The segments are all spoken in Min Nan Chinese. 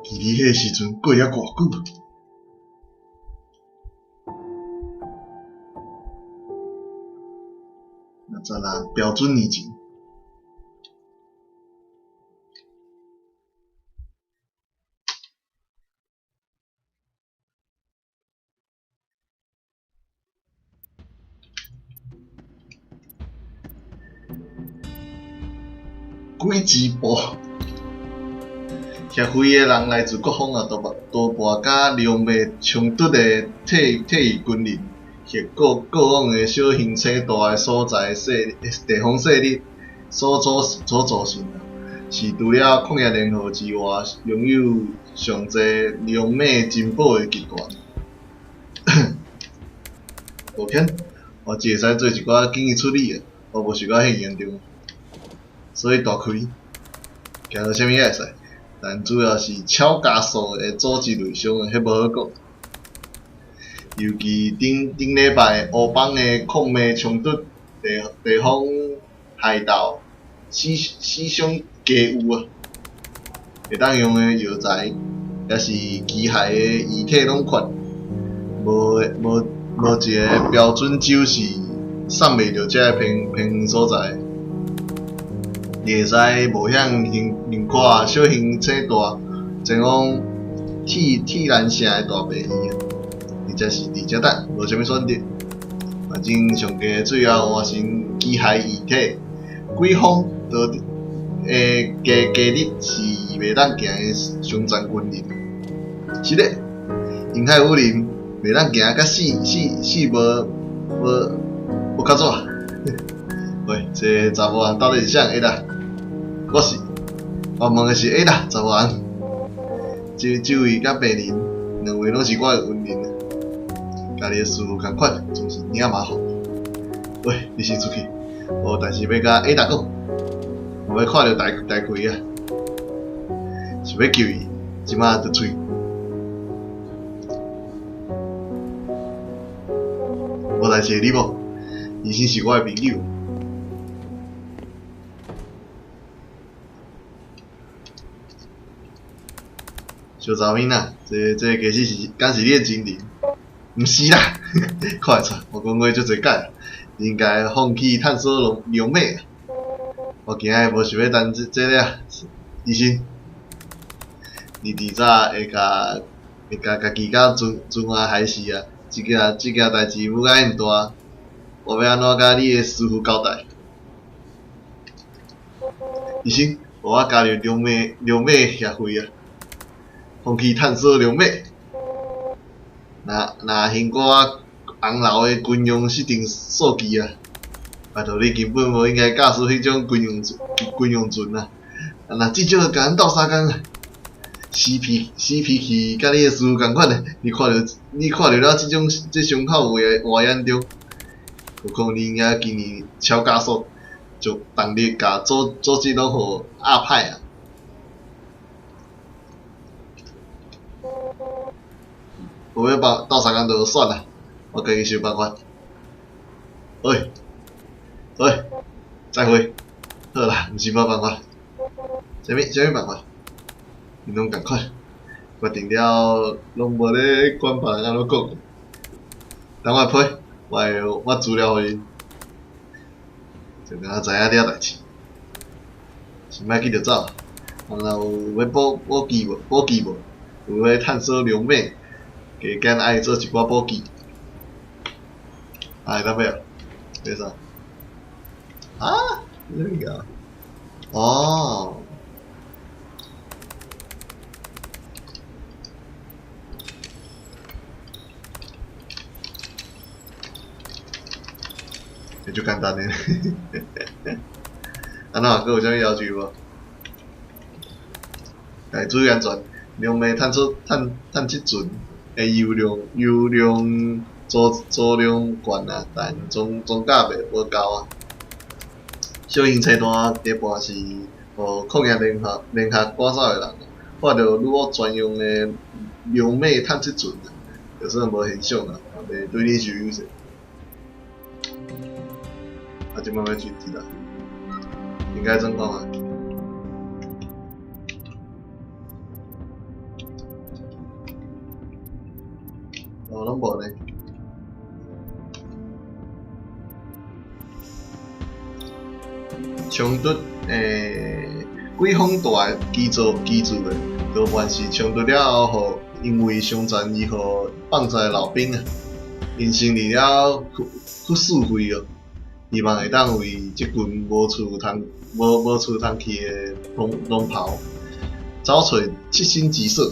伫你彼时阵过了偌久？66标准年前。几支步？协会的人来自各方啊，多多半佮流马冲突的退役军人，或过往的小型车大的所在势地方势力所组成啊，是除了矿业联合之外，拥有上济流马珍宝的集团。抱歉，我只会使做一寡紧急处理啊，我无受到遐严重，所以大开，行到啥物也会使。但主要是超加速的组织内伤，彼无好讲。尤其顶顶礼拜乌邦的矿脉冲突地方海盗死伤加有啊，会当用的药材，抑是机械的遗体拢缺，无一个标准酒是送袂著这个偏所在。你会使冒险横跨小型车大，前往铁兰城的大病院，而且是伫遮等，无啥物选择。反正上加最后完成机械遗体，鬼风都加加日是袂当行的伤残军人。是咧，银海武林袂当行甲死死死无较早。喂，这个查某人到底是啥人？啦，我问的是 A 啦，查某人。这位佮病人，两位拢是我的恩人啊。家己的师父仝款，总是尔麻烦。喂，你先出去，我有代志欲共 A 达讲。我欲看著大奎啊，想欲救伊，这马就出去。无代志你无？医生是我的朋友。小查某囡仔，这其实是，敢是你的情人？毋是啦，看会出，我讲过足济摆，你应该放弃探索龙马。我今仔日无想欲谈这个啊，医生，你迟早会共家己佮船仔害死啊！这件代志母甲恁大，我欲按怎共你的师父交代？医生，予我加入龙马协会啊！放弃探索龙马，若兴我红楼的军用设定数据啊！拜托你根本无应该驾驶彼种军用船啊！啊，若至少共阮斗相共啊！死脾气，佮你的师父仝款的，你看著了这种这伤口偌严重，何况你应该今年超加速，就动力共组织拢予压歹啊！无欲帮斗相共就算啦，我家己想办法。喂，喂，再会。好啦，毋是无办法。啥物办法？𪜶拢仝款，决定了，拢无咧管别人按怎讲。等我批，我资料予𪜶，就敢若知影了代志。先莫急著走，啊，若有欲补给无？补给无？有欲探索龙马，加减爱做一寡补给。啊，会当买哦？买啥？啊？啥物件？哦。欸，足简单的。按怎？阁有啥物要求无？来，注意安全。龙马探测船的油量租量悬啊，但装甲袂无够啊。小型车单多半是予旷野联合联合赶走的人，看著女巫专用的龙马探测船，就算无现象啊，也袂对你受友善。啊，這擺欲去佇啦，應該怎講啊？哦，攏無呢。衝突幾風大的基座基礎的，多半是衝突了後，予因為傷殘而予放肆的老兵啊，𪜶成立了去四會哦，希望會當為這群無厝通無無厝通去的龍龍袍，找揣棲身之所。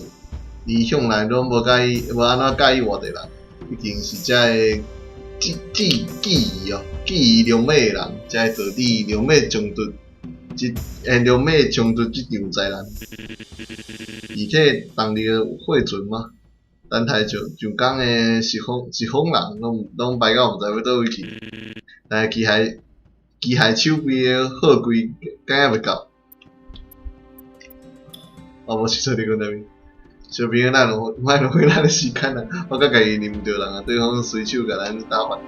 伊向來攏無佮意，無按怎佮意外地人，畢竟是遮个記記記憶哦，記憶龍馬的人，才會導致龍馬衝突，這龍馬衝突這場災難。而且當日的貨船嘛，等待上上港的拾荒拾荒人，攏攏排到毋知欲佗位去。但是機械機械手臂的貨櫃敢猶未到。我無清楚你講啥物。小朋友，咱莫浪費咱的時間啊！我閣家己啉著人啊，對方隨手共咱打發。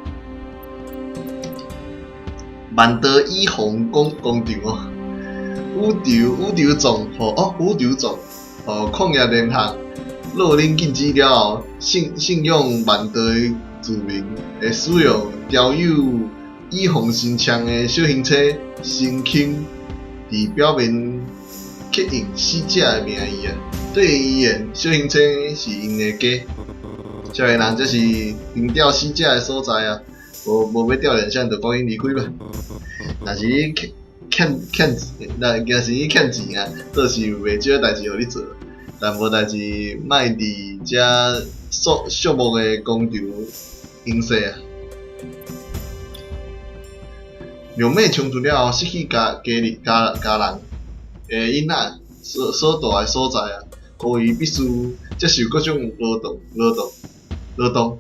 萬德以防工工場哦，宇宙宇宙總吼哦，宇宙總吼礦業聯合勒令禁止了後，信信用萬德的住民會使用標有以防神槍的小型車升空，佇表面刻印死者的名義啊。對𪜶而言，小型車是𪜶的家。少年人，這是憑吊死者的所在啊！無無欲吊唁啥，就趕緊離開吧。若是你欠欠欠，若若是你欠錢啊，倒是有袂少代誌予你做。但無代誌，莫佇遮肅肅穆的工場用勢啊！龍馬衝突了後，失去家家裡家家人的囡仔所所蹛的所在啊！孤兒必須接受各種勞動、勞動、勞動，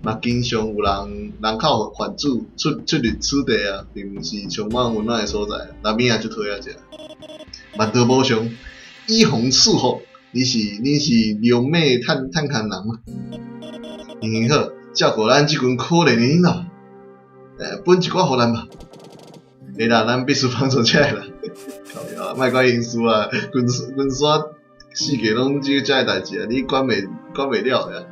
嘛經常有人人口販子出出入此地啊，並毋是充滿溫暖的所在。那邊也足討厭者，萬德無常，以防四福。你是你是龍馬探探勘人嗎？行行好，照顧咱這群可憐的囡仔，分一寡予咱吧。會啦，咱必須幫助這个人。靠腰，莫怪因輸啊，軍軍山四界攏只這个代誌啊，你管袂管袂了的啊。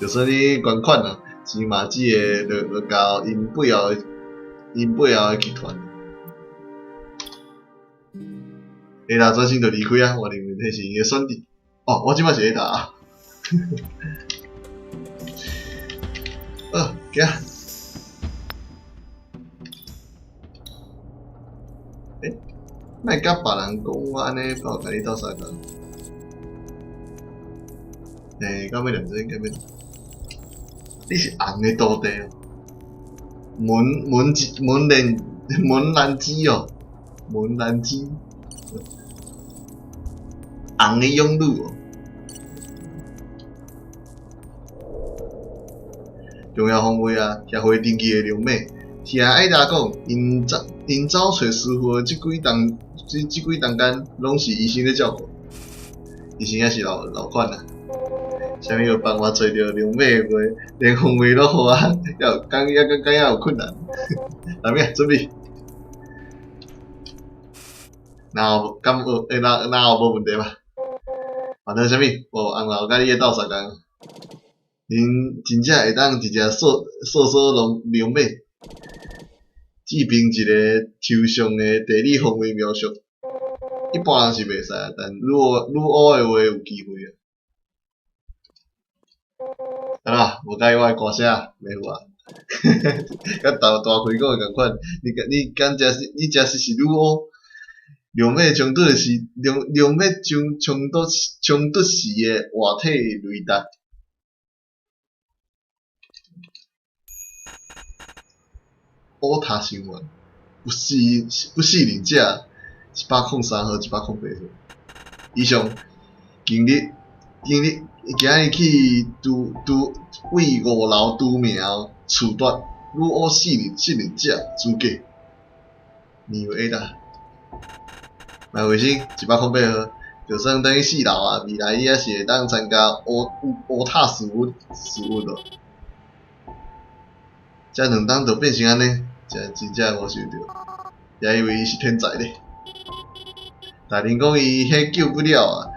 就算你捐款啊，錢嘛只會落落到𪜶背後的𪜶背後的集團。會啦，轉身就離開啊！我認為這是𪜶的選擇。哦，我這擺是會打啊。好，行。欸，莫佮別人講我按呢，我共你鬥相共。欸，到尾兩這應該欲。你是紅的徒弟哦，文文文蘭文蘭基哦，文蘭基，紅的勇女哦。重要方位啊，協會登記的龍馬，聽艾達講，𪜶走𪜶走揣師傅的這幾冬，這這幾冬間，攏是醫生咧照顧，醫生也是老老款啊。啥物有辦法揣著龍馬的話，連方位攏予我，猶敢猶敢敢猶有困難。來咩？準備。然後敢有欸，那那有無問題吧？反正啥物，無紅老佮你咧鬥相共。恁真正會當直接掃掃掃龍龍馬，這邊一個抽象的地理方位描述，一般人是袂使，但女巫女巫的話有機會啊。啊，無佮意我的歌聲，袂有啊。佮大大開講的仝款，你你敢真是你真實是女巫？龍馬衝突時，龍龍馬衝衝突衝突時的活體雷達。烏塔新聞，不適不適任者，103號、108號。以上，今日今日今日去拄拄為五樓除名褫奪女巫適任適任者資格。牛 A 啦，莫卫星108号，就算等于四楼啊，未来伊也是會當參加烏烏塔事務事務咯。這兩冬就變成按呢，真真正無想著，也以為伊是天才咧。大人講伊彼救不了啊，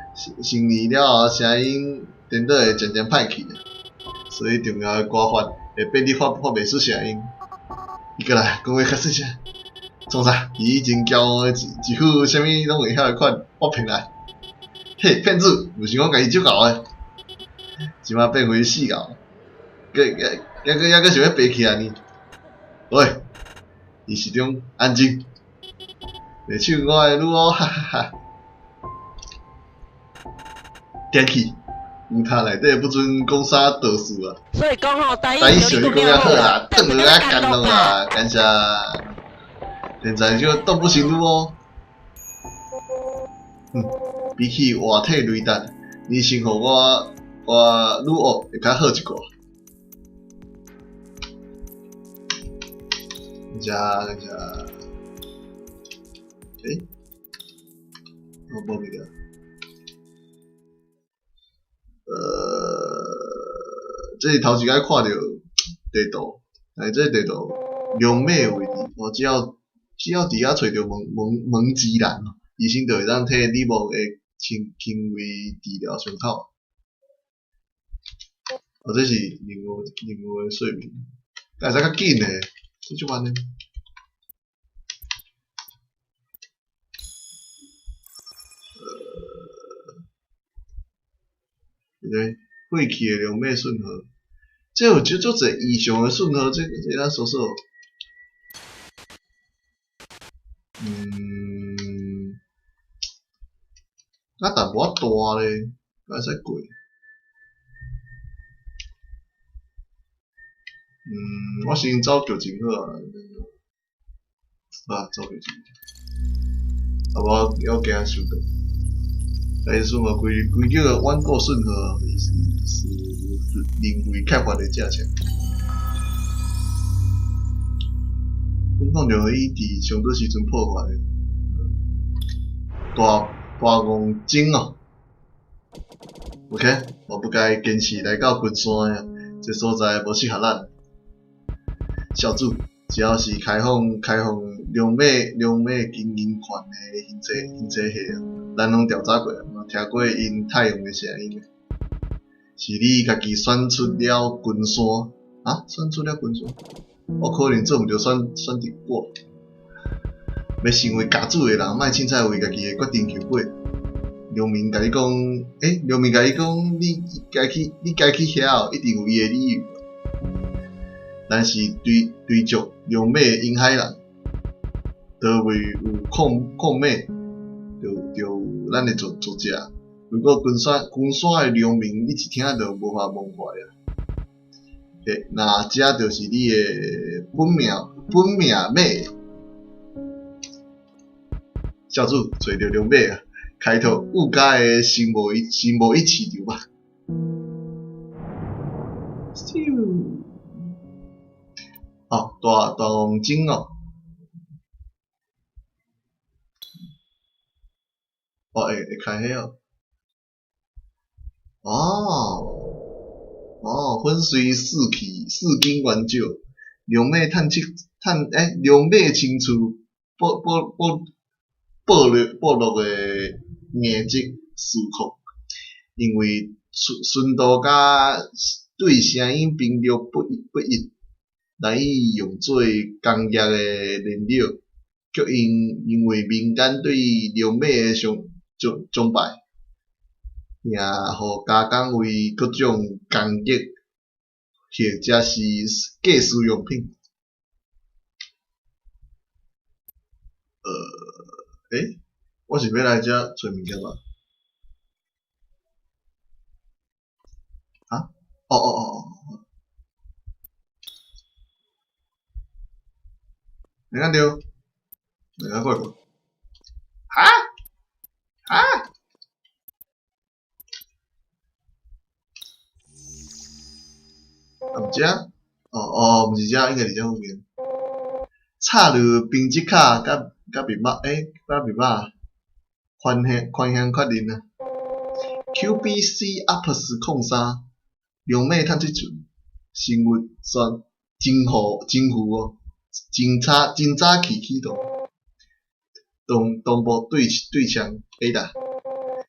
成年了後聲音顛倒會漸漸歹去啊，所以重要的歌法會變得發發袂出聲音。伊過來講話較細聲，創啥？伊以前驕傲的一副啥物攏會曉的款發騙來。嘿，騙子！毋是我家己足𠢕的，這馬變回四𠢕，閣閣猶閣猶閣想欲爬起來呢？喂，伊是種安靜，袂搶我的女王，哈哈哈！電去，有塔內底不准講啥道士啊！所以講吼，台台語語想你講了好啦，轉落來干落啦，感謝。現在就動不行女王。嗯，比起活體雷達，你先予我我女王會較好一寡。等下，等下，欸，我無物件。這是頭一擺看著地圖，哎，這地圖龍馬的位置，我只要佇遐揣著蒙蒙蒙吉蘭，醫生就會當替你墓的輕輕微治療傷口。哦，這是任務任務的說明，敢會使較緊的，這足慢的。這個廢棄的龍馬信號，這有足足濟異常的信號，這這咱搜索。嗯，啊，淡薄仔大咧，敢會使過？嗯，我先走劇情好啊。啊，走劇情。啊，無我驚收到。但是嘛，規規矩的穩固信號是是人為開發的正策。阮講著伊佇上拄時陣破壞的大大戇精哦。OK，我不該堅持來到群山啊，這所在無適合咱。小主，只要是開放開放龍馬龍馬經營權的經濟經濟系啊，咱攏調查過啊，嘛聽過𪜶太陽的聲音。是你家己選出了群山啊？選出了群山？我可能做毋著選選擇我。欲成為家主的人，莫凊彩為家己的決定後悔。農民共你講，欸，農民共你講，你該去，你該去遐，一定有伊的理由。咱是追追逐龍馬的湧海人，佗位有礦礦馬，就就有咱的作作者。如果群山群山的農民，你一聽就無法忘懷啊！欸，那這就是你的本命本命馬。小主揣著龍馬啊，開拓有家的新貿易新貿易市場吧。咻！哦，大大王精哦，哦會會開彼哦，哦，哦，粉碎四氣四根原石，龍馬探測探欸，龍馬清除部部部部落部落的硬質石礦，因為純度佮對聲音頻率不不一。難以用做工業的燃料，卻因因為民間對龍馬的崇崇崇拜，也予加工為各種工業或者是家私用品。欸，我是欲來遮揣物件吧？啊？哦哦哦哦。你看到？你看過無？哈？哈？啊，毋這？哦哦，毋是這，應該佇這附近。插入冰質卡佮佮密碼，欸，佮密碼，權限權限確認啊。QBC Ops 03，龍馬探測船，生物線偵符偵符哦，偵查偵查器啟動，同同步對對槍 Ada，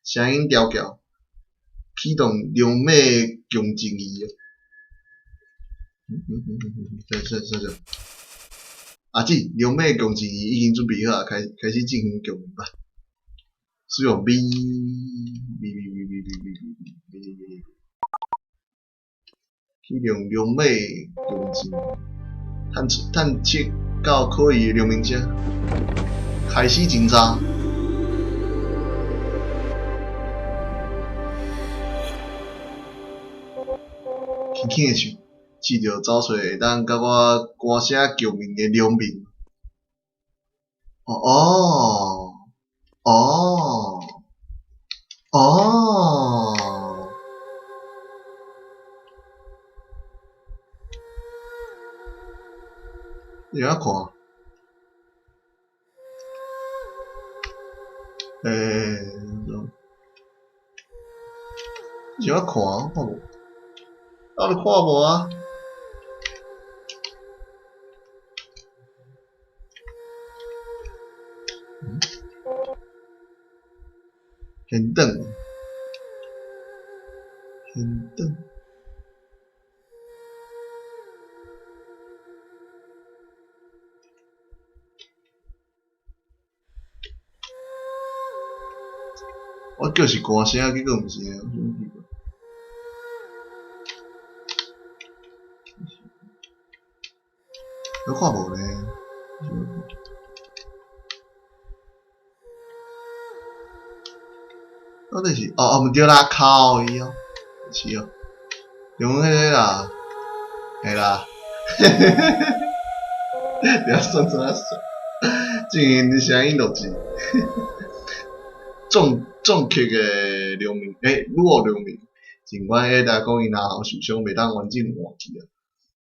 聲音調校，啟動龍馬共振儀哦。嗯嗯嗯嗯嗯，啥啥啥啥？阿姊，龍馬共振儀已經準備好啊，開開始進行共鳴吧。使用 B B B B B B B B B B，啟動龍馬共振，探測探測到可疑的龍鳴聲，開始偵查。輕輕的唱，試著找揣會當佮我歌聲共鳴的龍鳴。哦哦哦哦！你按看？欸，是按看？我看無，我都看無啊。現轉，現轉。我叫是歌聲，結果毋是啊，啥物奇怪？我看無呢。到底是哦哦，毋對啦，靠伊哦，是哦，用彼个啦，嘿啦，哈哈哈哈哈，不要算怎啊算，進行聲音錄製，重重克的龍鳴，欸，女王龍鳴，儘管彼個講伊嚨喉受傷，袂當完整換去啊。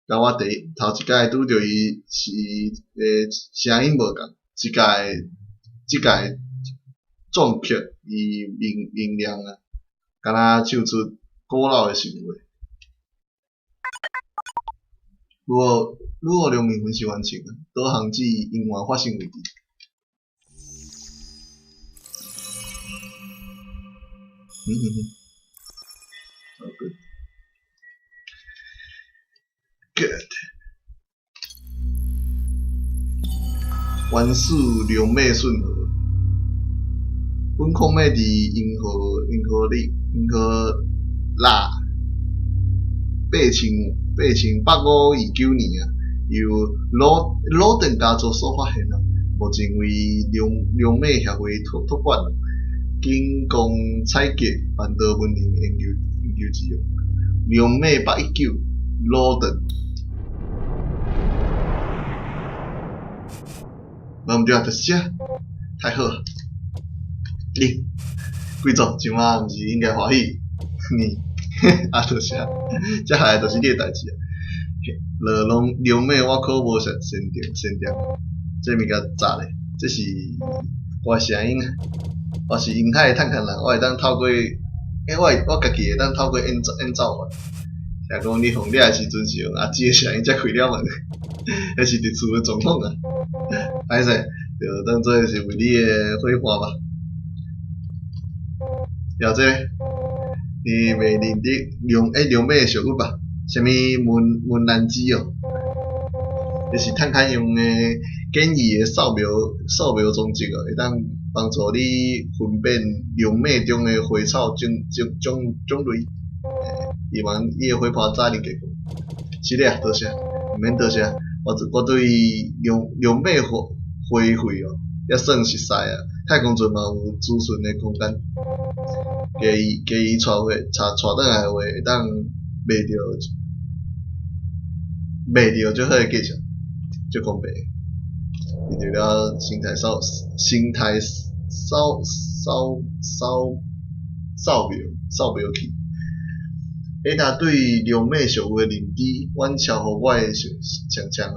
佮我第一頭一擺拄著伊是欸聲音無仝，這擺這擺重克伊音音量啊，敢若唱出古老的神話。女王女王龍鳴分析完成，導航至音源發生位置。嗯嗯嗯，好 good。Good。原始龍馬訊號，本礦馬佇銀河銀河裡銀河啦8859年啊，由魯魯頓家族所發現啊，目前為龍龍馬協會託託管，僅供採集範多文獻研究研究之用。龍馬819魯頓。無毋對啊，就是這，太好啊！你貴族這馬毋是應該歡喜？你啊，就是啊，接下來就是你的代誌啊。落龍龍馬，我可無先先定先定，這物件炸咧，這是我的聲音啊！我是銀海的探勘人，我會當透過，欸，我會我家己會當透過演奏演奏法。聽講你予掠的時陣是用阿姊的聲音才開了門，彼是佇厝的狀況啊！歹勢，就當做是為你的伙伴吧。了解，你袂認得龍欸龍馬的俗語吧？啥物文文蘭子哦？彼是探勘用的簡易的掃描掃描裝置哦，會當幫助你分辨龍馬中的花草種種種種類。希望你的伙伴早日結果。是咧，多謝，毋免多謝。我我對龍龍馬花花卉哦，也算熟似啊。太空船嘛有儲存的空間，加伊加伊帶回帶帶轉來的話，會當賣著賣著足好的價錢，足公平。挃著了生態掃生態掃掃掃掃描掃描器。欸，若對龍馬俗語的認知遠超乎我的想想像啊，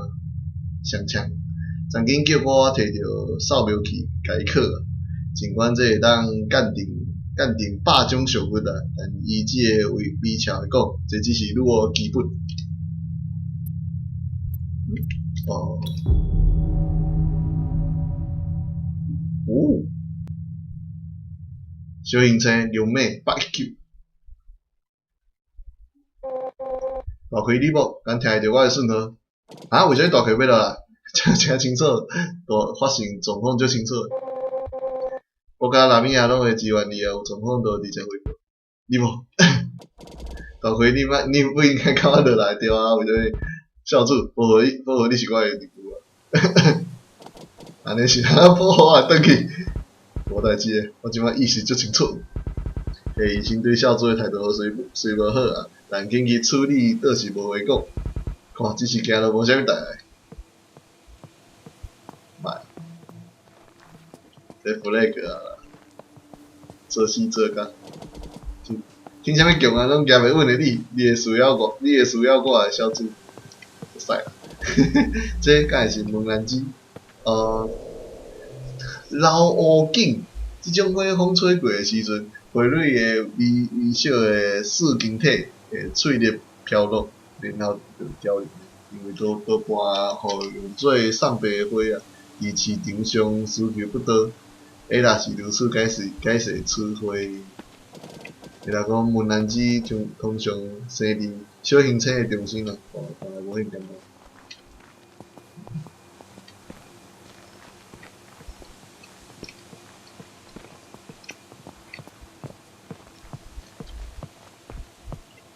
想像。知曾經叫我提著掃描器共伊囥，儘管這會當鑑定鑑定百種俗物啊，但伊只會微微笑的講，這只是女巫的基本。哦。哦。小行星龍尾819。大奎你無，敢聽著我的訊號？啊？為啥物大奎欲落來？真真清楚，大發生狀況足清楚。我佮拉米亞攏會支援你啊，有狀況就直接匯報。你無？大奎你莫，你不應該共我落來對啊？為啥物？小主，保護你，保護你是我的義務啊！按呢是按怎保護我轉去？無代誌的，我這擺意識足清楚。謝醫生對小主的態度雖雖無好啊，但緊急處理倒是無話講。看，只是行路無啥物大礙。莫，這 flag 啊，做死做工。聽聽啥物強啊，攏行袂穩的你，你會需要我，你會需要我的小主。會使啦，這敢會是問難子？老烏頸，這種火風吹過的時陣，花蕊的微微小的四晶體會碎裂飄落，然後就凋零。因為多多半予用做送白的花啊，佇市場上需求不多。彼若是如此解釋解釋此花。伊若講文蘭子通通常生佇小行星的中心啊，看看來無遐簡單。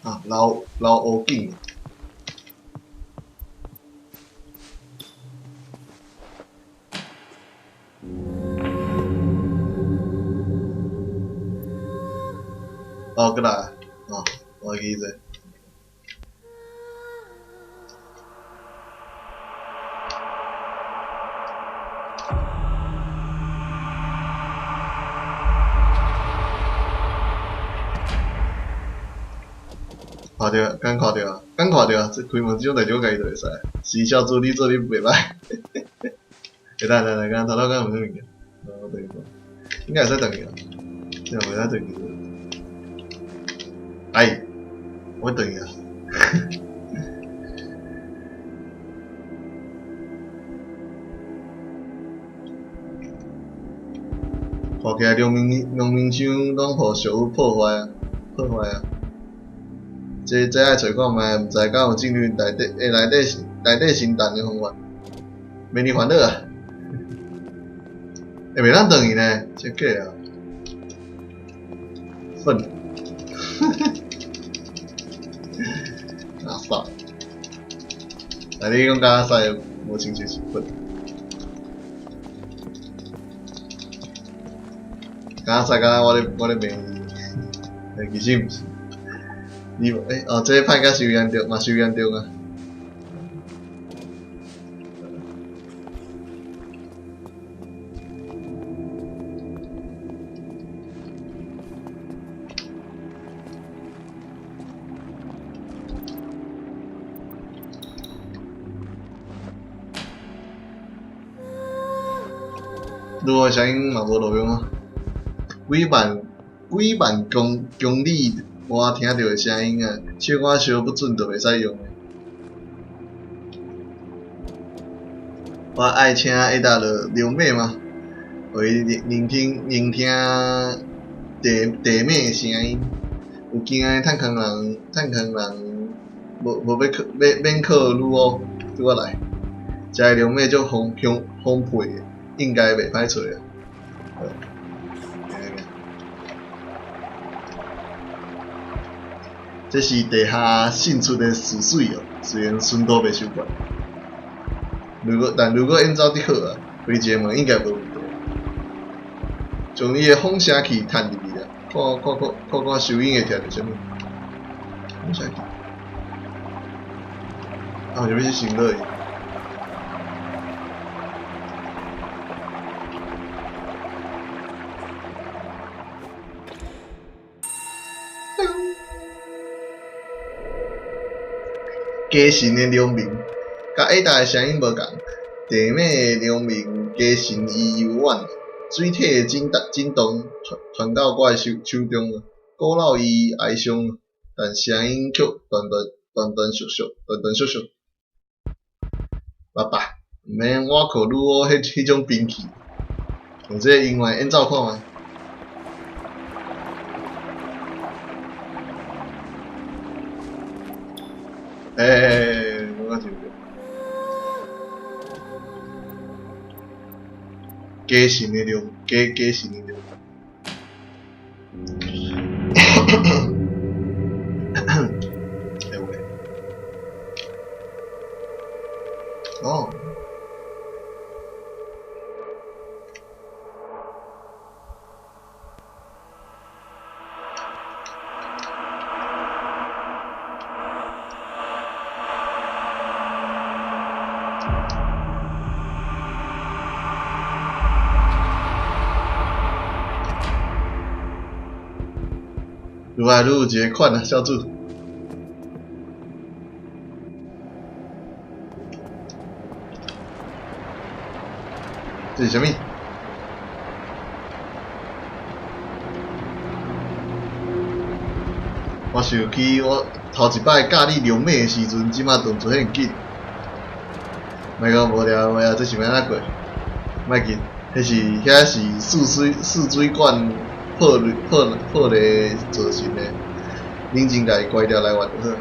啊，老老烏頸。哦，過來，哦，我記者。看著，敢看著啊，敢看著啊！這開門這種代誌我家己就會使。是小助理做得袂歹。欸，等等等，剛頭拄敢有啥物件？我轉去看，應該會使轉去啊，這袂使轉去。哎，我轉去啊！看起來農民農民箱攏予俗物破壞啊，破壞啊！這這愛揣看覓，毋知敢有進入內底欸內底內底神壇的方法，免你煩惱啊！欸，袂當轉去呢，真假啊！糞！垃圾！啊，你講敢使無親像是糞？敢使敢我咧我咧罵伊，但其實毋是。你欸哦，這歹甲傷嚴重，嘛傷嚴重啊！女巫聲音嘛無路用啊！幾萬幾萬公公里外聽著的聲音啊，小可燒不準就袂使用。我愛請艾達落留美嘛，予伊聆聽聆聽地地面的聲音。有驚的探空人，探空人無無欲靠，免免靠女巫拄仔來。遮的龍馬足豐豐豐沛的，應該袂歹揣啊。好，這是地下滲出的雨水哦，雖然純度袂收懸。如果但如果演奏得好啊，開一个門應該無問題。將伊的放聲器趁入去啊，看看看看看收音會聽著啥物。放聲器。啊，啥物是先落去？家神的龍鳴，佮下達的聲音無仝。地尾的龙眠加深伊悠远，水体的震动传到我的手中，鼓扰伊哀伤，但声音却断断断断续续，断断续续。爸爸，毋免我靠女巫彼种兵器，用这个音乐演奏看觅。欸，我想著，假神的量，假假神的量。欸喂，哦。愈来愈有一个款啊，小主。这是啥物？我想起我头一摆教你龙马的时阵，这摆动作遐紧。莫讲无聊话啊，这是欲按怎过？莫紧，彼是遐是四水管破裂造成的，冷静共伊关掉来换就好。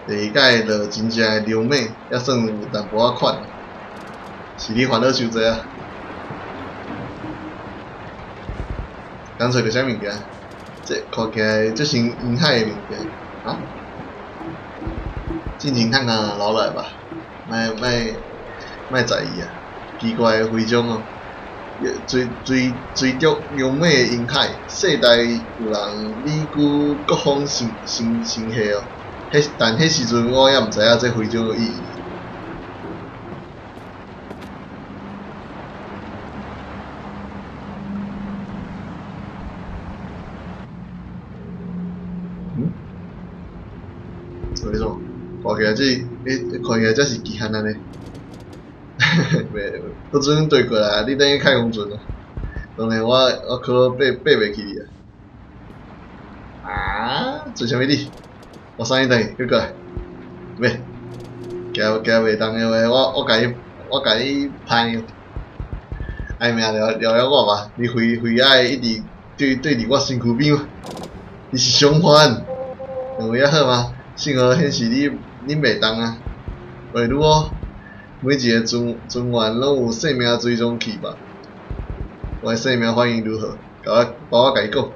第二摆落真正的龙马，犹算有淡薄仔款，是你烦恼伤济啊！刚揣著啥物件？这看起来足像沿海的物件，啊？进前看看留落来吧，莫莫莫在意啊！奇怪的徽章哦，追追追逐龙马的沿海，世代有人旅居各方星星星系哦。彼但彼时阵我犹毋知影这徽章的意义。嗯？为什么？看起来这，欸，看起来这是极限按呢？袂，不准对过来，你等于太空船啊！当然我可爬爬袂起你啊！啊？做啥物你？我送你转去，过来，袂，行行袂动的话，我共伊拍。爱命聊聊了我吧，你非非爱一直对伫我身躯边吗？你是伤烦，两位还好吗？信号显示你袂动啊。喂，女巫，每一个船员拢有生命追踪器吧？我的生命反应如何？共我帮我共伊讲。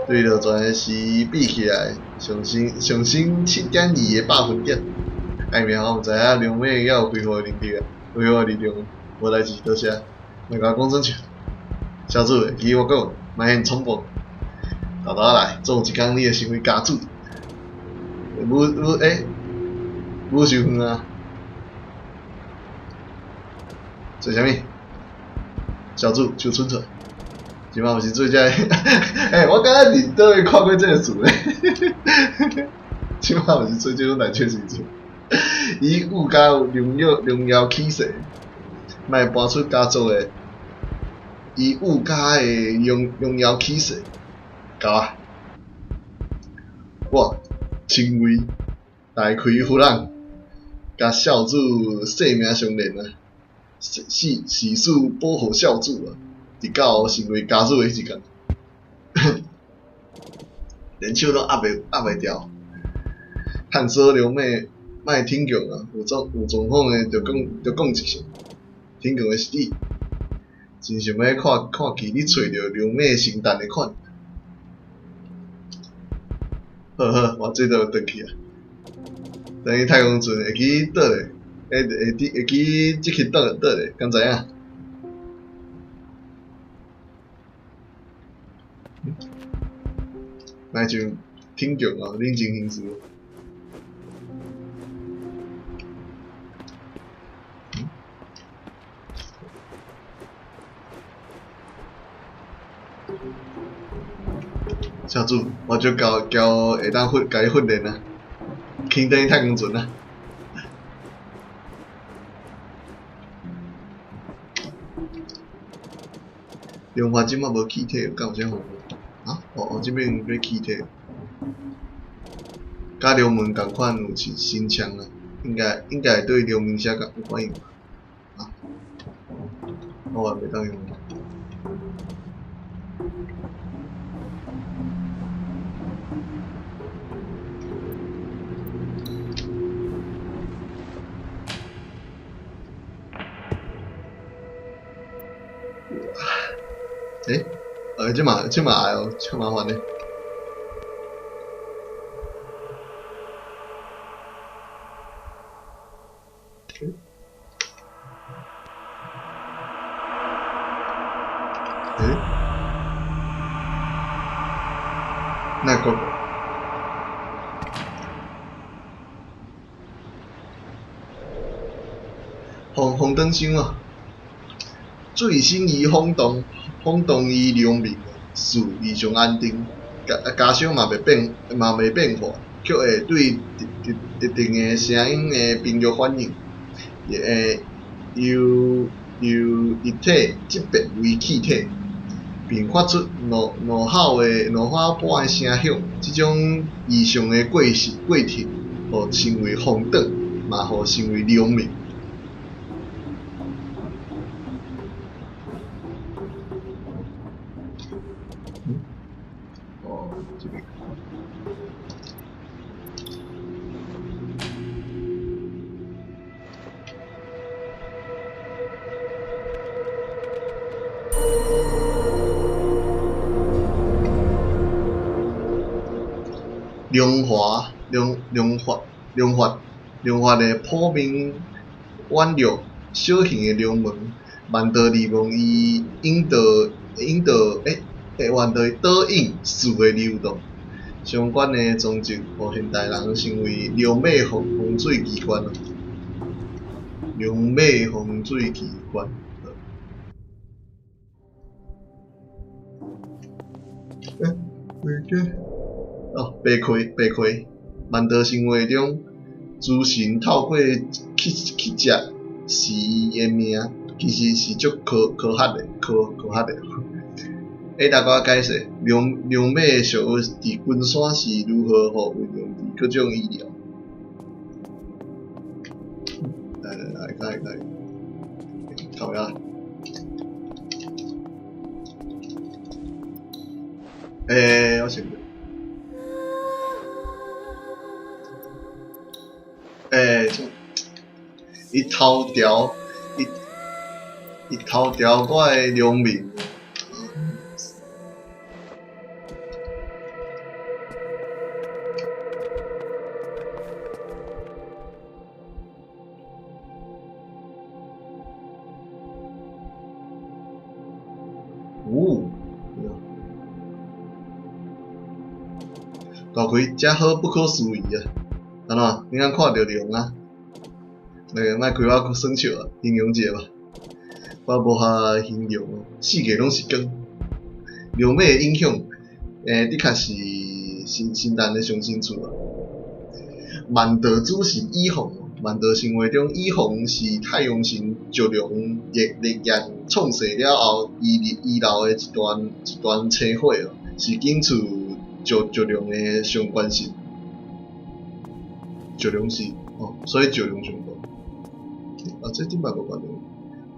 对落船时比起来，上升7.2个百分点。爱命，我毋知影龙马犹有恢复的能力啊，恢复的力量，无代志，多谢。莫共我讲耍笑。小主会记我讲，莫遐冲动，沓沓来，总有一工你会成为家主。武武欸，武伤远啊！做啥物？小主手伸出来。这摆毋是做这个，欸，我敢若伫佗位看过这个词咧。这摆毋是做这种代志时阵，以武家荣耀起誓，莫搬出家族的，以武家的荣耀起誓，交啊！我亲卫大奎夫人，佮少主性命相连啊！誓誓死保护少主啊！直到成为家主的彼一天，连手拢压袂牢。探索龙马莫挺强啊！有状况的就讲一声，挺强的是你，真想欲看看见你揣著龙马神诞的款。好好，我这就转去啊。转去太空船会记佗咧？会记这去佗咧？敢知影？莫像挺强哦，冷静行事。小主，我就交交会当训，共伊训练啊，轻登太空船啊。龙华这摆无气体，敢有啥方法？啊？哦哦，这边欲气体。佮龙门仝款有新新枪啊，应该会对龙门写有反应吧？啊？我也袂当用。欸，这嘛会哦，超麻烦的。欸？那个？红红灯箱啊！最新仪轰动，轰动伊良民，事异常安定，加上嘛袂变，嘛袂变化，却会对特定的声音的频率反应，会由由液体质变为气体，并发出怒吼的怒吼般的声响。这种异常的过程，予称为风转，嘛予称为龙鸣。哦，这边。龙华、龙龙发、龙发、龙发的普明婉约小型的龙门，万道利用伊引导、引导、欸、欸，万道导引四个流动相关的装置，予现代人称为龙马风水机关咯。龙马风水机关。欸，袂记。哦，白开白开，万道神话中，诸神透过乞食是伊的命，其实是足科学的，科学的。下大家解释，龙马的俗语伫群山是如何予运用伫各种医疗。来来来，来来，靠呀！欸，我想。欸，这，伊头条我的良民。哦，大开，这好不可思议啊！按怎？你敢看著龙啊？那个莫开我耍笑啊，形容一下吧。我无法形容哦，四界拢是光。龙马的影响，的确是新新诞的上新处啊。万道主神以凤，万道神话中，以凤是太阳神石龙热热焰创世了后，伊留的一段青火哦，是仅次石龙的上悬神。石龙是哦，所以石龙上悬。啊，这顶摆无关联。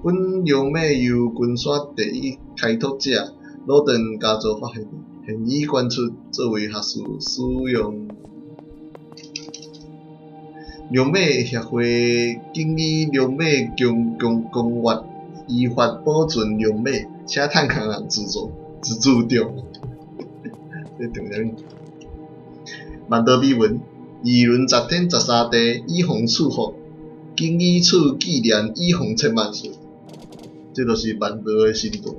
本龙马由群山第一开拓者鲁顿家族发现，现已捐出作为学术使用。龙马协会谨以龙马公园依法保存龙马，请探勘人资助，资助中。这重点。万道美文，二轮十天十三地，以防赐福，谨以此纪念以防千万岁。这就是万道的神道。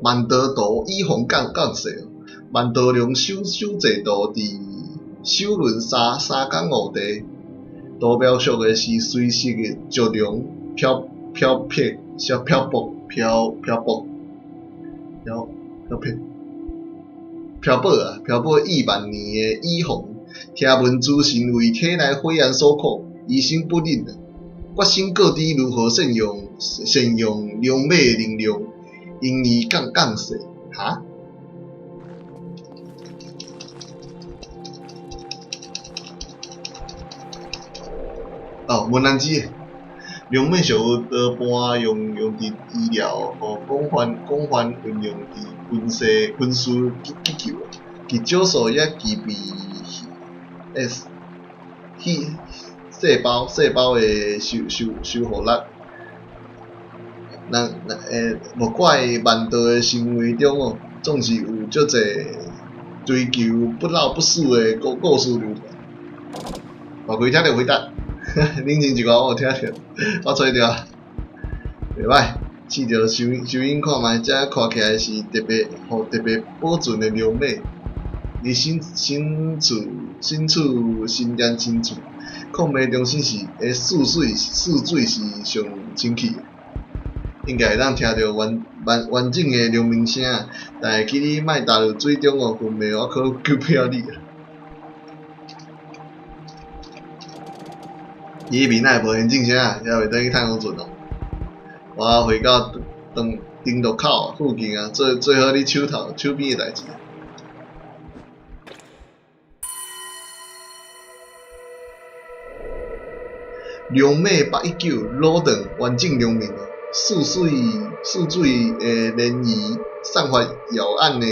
万道图以防降世。万道龙首济图伫首轮三三江五地，图描述的是随时的石龙飘飘泊、小漂泊、飘飘泊、漂漂漂漂泊啊，漂泊亿万年的蚁鸿，听闻诸神为体内火焰所苦，于心不忍啊，决心各地如何善用善用龙马的能量，因而降降世。哈？哦，文兰子，龙马上有多半用用伫医疗，吼广泛广泛运用伫军事军事急急救，极少数也具备 S 细细胞细胞的修修修复力。人人会，无怪万道的行为中哦，总是有足济追求不老不死的故故事流传。大开听著回答。冷静一下，我有听著，我揣著啊，袂歹，试著收收音看觅，这看起来是特别予特别保存的龙马。伊身身处身处新田深处，矿脉中心是的泗水泗水是上清气的，应该会当听著完完完整的龙鸣声。但会记你莫踏入水中哦，分袂我可救不了你啊！伊彼边哪会无现正声啊？犹未转去太空船哦。我回到登登陆口附近啊，做做好你手头手边的代志。龙马819老顿完整龙鸣哦，泗水泗水的涟漪散发耀眼的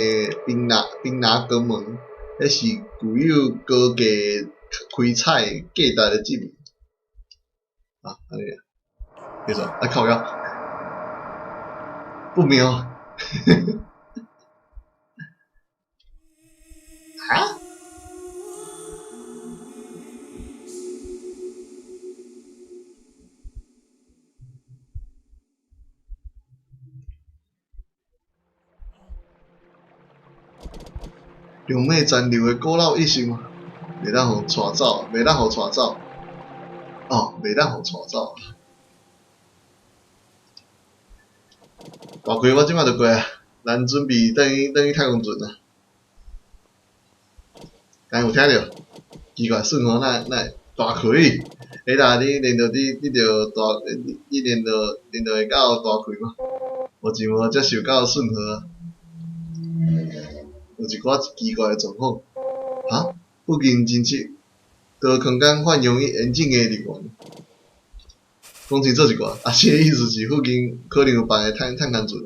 冰拿冰拿光芒，彼是具有高价开采价值的证明。啊，按呢啊，继续，啊靠腰，不妙，哈？龙马残留的古老意识吗？袂当予带走，袂当予带走。哦，袂当予带走。大开，我这摆就过啊，咱准备转去转去太空船啊。敢有听著？奇怪，信号哪哪会大开？彼啦，你连著你你著大你你连著连著会到大开吗？我真无接受到信号啊。有一寡奇怪的状况。哈？附近真济多空间泛用严正的人员。讲清楚一寡，啊，这个意思是附近可能有别个探探空船。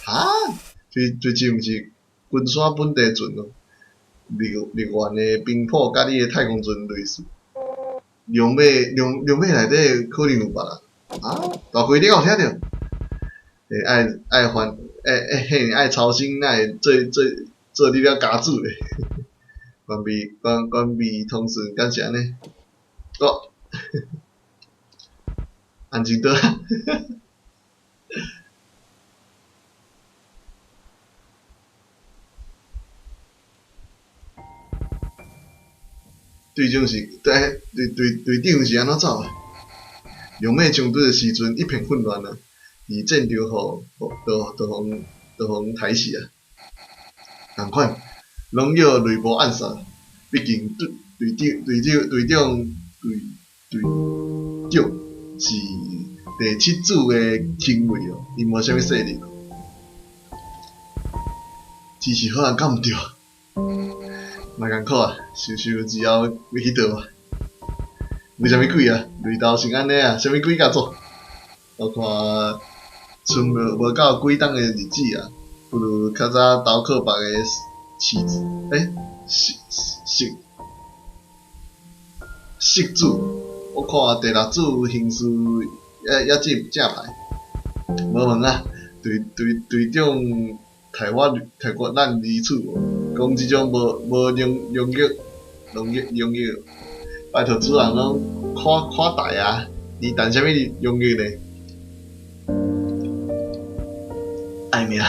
哈？最最近毋是金山本地船哦，绿绿源的频谱佮你的太空船类似。龙马龙龙马内底可能有别人。啊？大开你敢有听著？欸，爱爱烦，欸欸嘿，爱操心，哪会做做做你了家主咧？关闭关关闭通讯，敢是按呢？哦，安静倒来。队长是队队队队长是按怎走的？龙马冲突的时阵一片混乱啊！伫战场予予都都予都予刣死啊！仝款，拢叫雷暴暗杀。毕竟队队长队长队长队队长是第七组的亲卫哦，伊无啥物势力。只是好人敢毋对？嘛艰苦啊，想想之后欲去佗啊？为啥物鬼啊？雷头是按呢啊？啥物鬼甲做？我看賰无无够几冬的日子啊，不如较早投靠别个饲子，欸，饲饲饲主。我看第六组形势犹犹正正歹，无问啊，队队队长刣我刣我咱离处无？讲这种无无荣荣誉荣誉荣誉，拜托主人拢看看大啊！你谈啥物荣誉呢？爱命！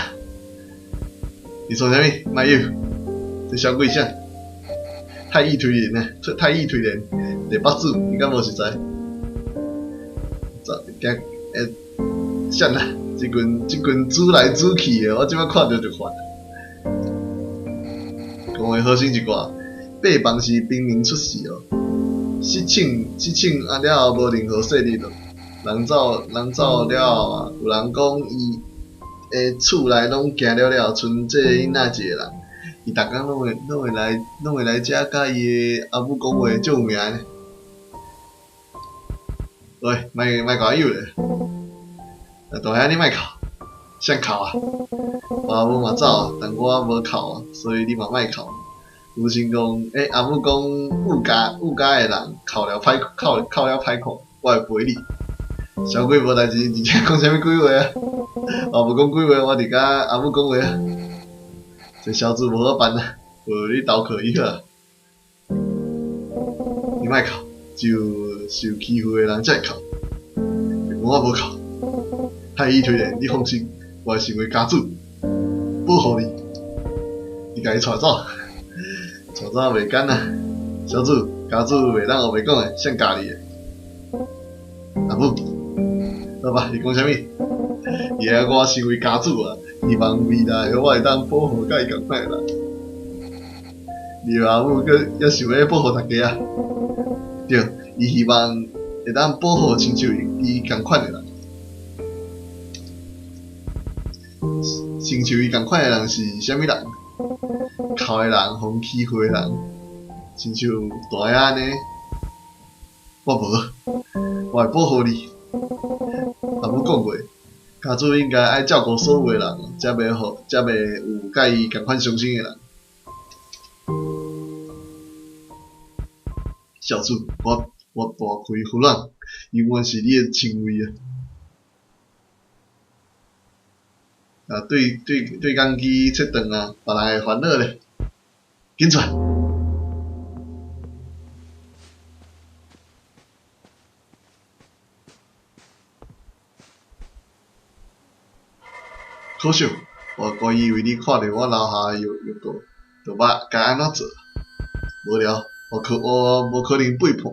你创啥物？莫有，这小鬼啥？太易推人啊！太易推人，第八组你敢无实在？咋惊会啥啦？這群煮來煮去的，我這擺看著就煩。講話好耍一寡，八房是平民出世哦，失寵失寵啊了後無任何勢力咯。人走人走了後啊，有人講伊的厝內攏行了了，賰這个囡仔一个人，伊逐工攏會來遮佮伊的阿母講話，足有名的。喂，莫莫共我誘咧！啊，大兄你莫哭，誰哭啊？我阿母嘛走啊，但我無哭啊，所以你嘛莫哭。母親講，阿母講，有家的人哭了歹，哭了歹看，我會陪你。小鬼無代誌，而且講啥物鬼話啊？我無講鬼話，我佇佮阿母講話啊。這小子無好辦啊，無你投靠伊好啊。你莫哭，只有受欺負的人才會哭。我無哭，太醫推薦，你放心，我會成為家主，保護你。你共伊帶走，帶走袂簡啊。小子，家主袂當烏白講的，誰教你的？阿母，好吧，伊講啥物？伊愛我成為家主啊，希望未來我會當保護佮伊仝款的人。你阿母閣猶想欲保護大家啊？對，伊希望會當保護親像伊仝款的人。親像伊仝款的人是啥物人？哭的人，予欺負的人，親像大兄按呢。我無，我會保護你。阿母講過，家主應該愛照顧所有的人，才袂有佮伊仝款傷心的人。小主，我大開弗朗，永遠是你的親衛啊！啊，對講機切斷啊，別人會煩惱咧。緊出來！可惜，我以為你看著我留下的藥膏，就捌該按怎做。無聊，我無可能背叛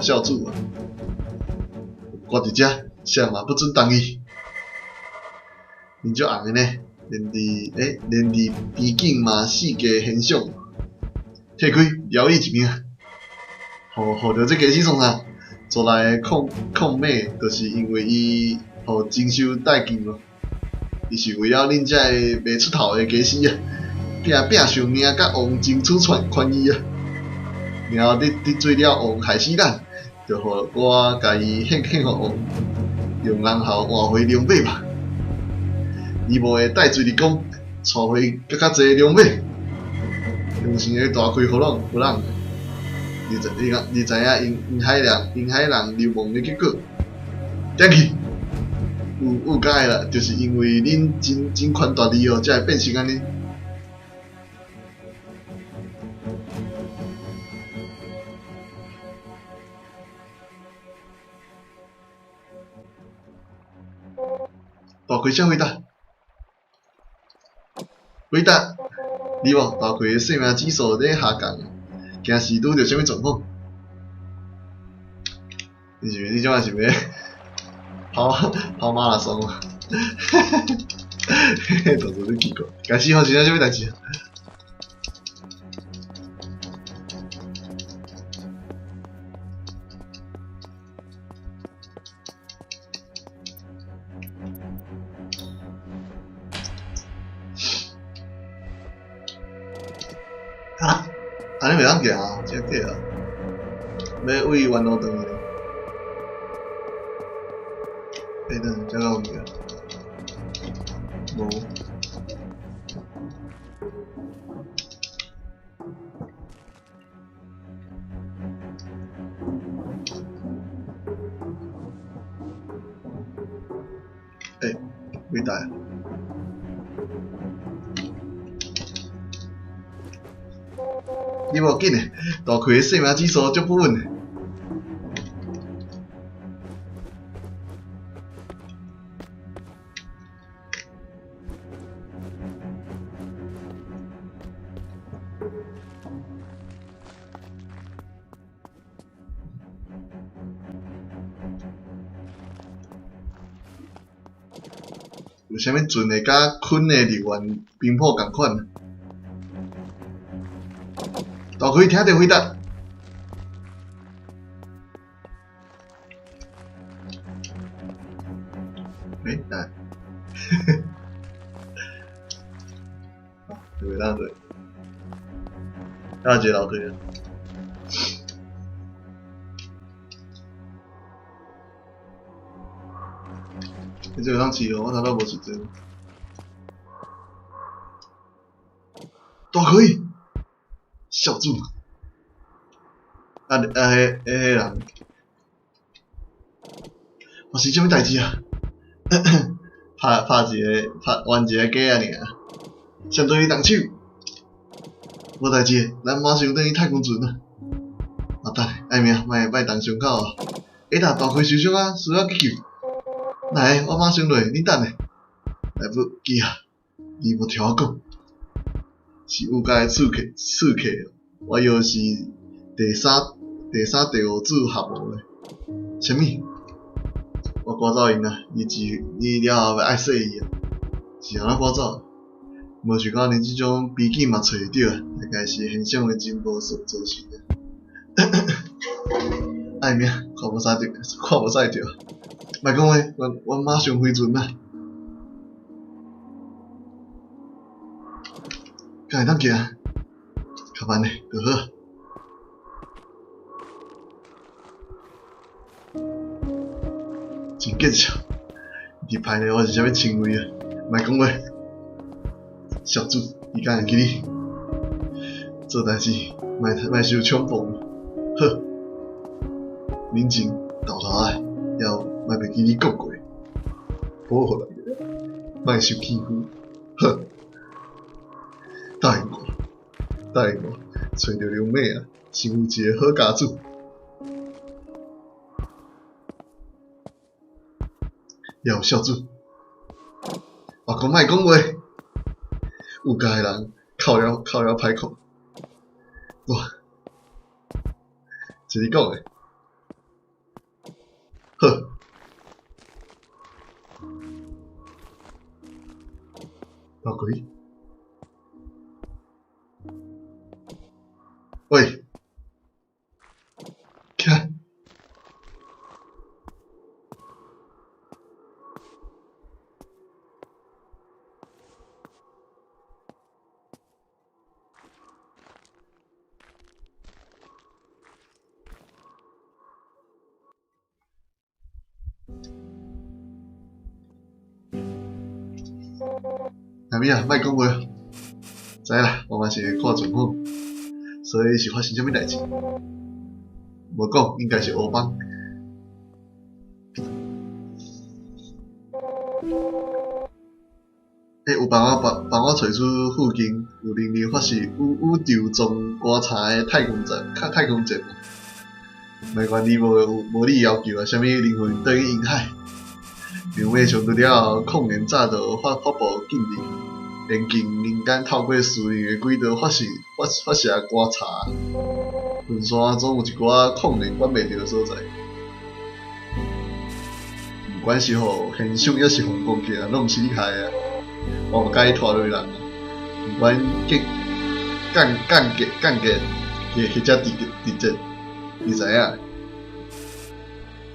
少主啊！我佇遮，誰嘛不准動伊。𪜶足紅的呢，連佇邊境嘛四界懸賞，退開，饒伊一命。予著這家始創啥？族內的抗馬，就是因為伊予徵收代金咯。伊是為了恁這个袂出頭的家私啊，拼性命佮王爭取權位啊。然後得罪了王，害死咱，就予我共伊獻予王，用人頭換回龍馬吧。伊無會帶罪入宮，帶回閣較濟龍馬，用心的大開弗朗。你知影沿海人流亡的結果？點去？有解啦，就是因為恁真權大力哦，才會變成按呢。大開請回答。回答，你無大開的生命指數咧下降，驚是拄著啥物狀況？你這擺是欲跑馬拉松？哈哈哈哈，動作真奇怪。開始發生啥物代誌？啊！按呢袂當行啊，真假啊！欲對原路轉來。欸，等下，這敢有物件？無。欸，幾大？你無緊的，大開的生命指數足不穩的。有啥物船會佮髡的人員頻譜仝款？大開聽著回答。欸，來，袂當對，還有一個樓梯啊。你這個通試哦，我頭拄無試這個。大開，小主，啊啊！彼彼个人發生啥物代誌啊？拍拍一个，拍玩一個假仔爾，誰對你動手？無代誌，咱馬上轉去太空船啊！啊等下，愛命，莫莫動傷口啊！欸啦，大開受傷啊，需要急救。來，我馬上落，你等下。來不及啊！你無聽我講，是有家的刺客，刺客，我又是第三、第三、第五組合無的，啥物？我趕走𪜶啊！你只你了後愛說伊啊，是按怎趕走？無想到連這種悲劇嘛揣會著，大概是現場的真無所造成的。愛命，看無啥著，看無啥著。莫講話，阮阮馬上回船啊！敢會當行？較慢咧，就好。真見笑，伊伫歹咧，我是啥物稱謂啊？莫講話，小主，伊敢會記你？做代誌，莫莫傷衝動。好，冷靜，豆頭仔，了莫袂記你講過，保護人，莫受欺負。好，答應我，答應我，揣著龍尾啊，成為一个好家主。了小主，我講莫講話，有家的人哭了哭了歹看，哇，是你講的，好，老鬼，喂，起來。阿咪啊，莫講話，知啦，我嘛是會看狀況，所以是發生啥物代誌？無講，應該是烏幫。欸，有幫我幫幫我揣出附近有能力發射宇宇宙裝棺材的太空站，較太空船無？莫管你無無理要求啊，啥物靈魂轉去銀海？牛尾上拄了後，控年早就發發布禁令，嚴禁民間透過私人的軌道發射發發射棺材。雲山總有一寡控年管袂著的所在，毋管是予現象抑是予攻擊啊，攏毋是你害的啊！我嘛佮意拖累人啊，毋管降降降格降格，或者直直接，你知影？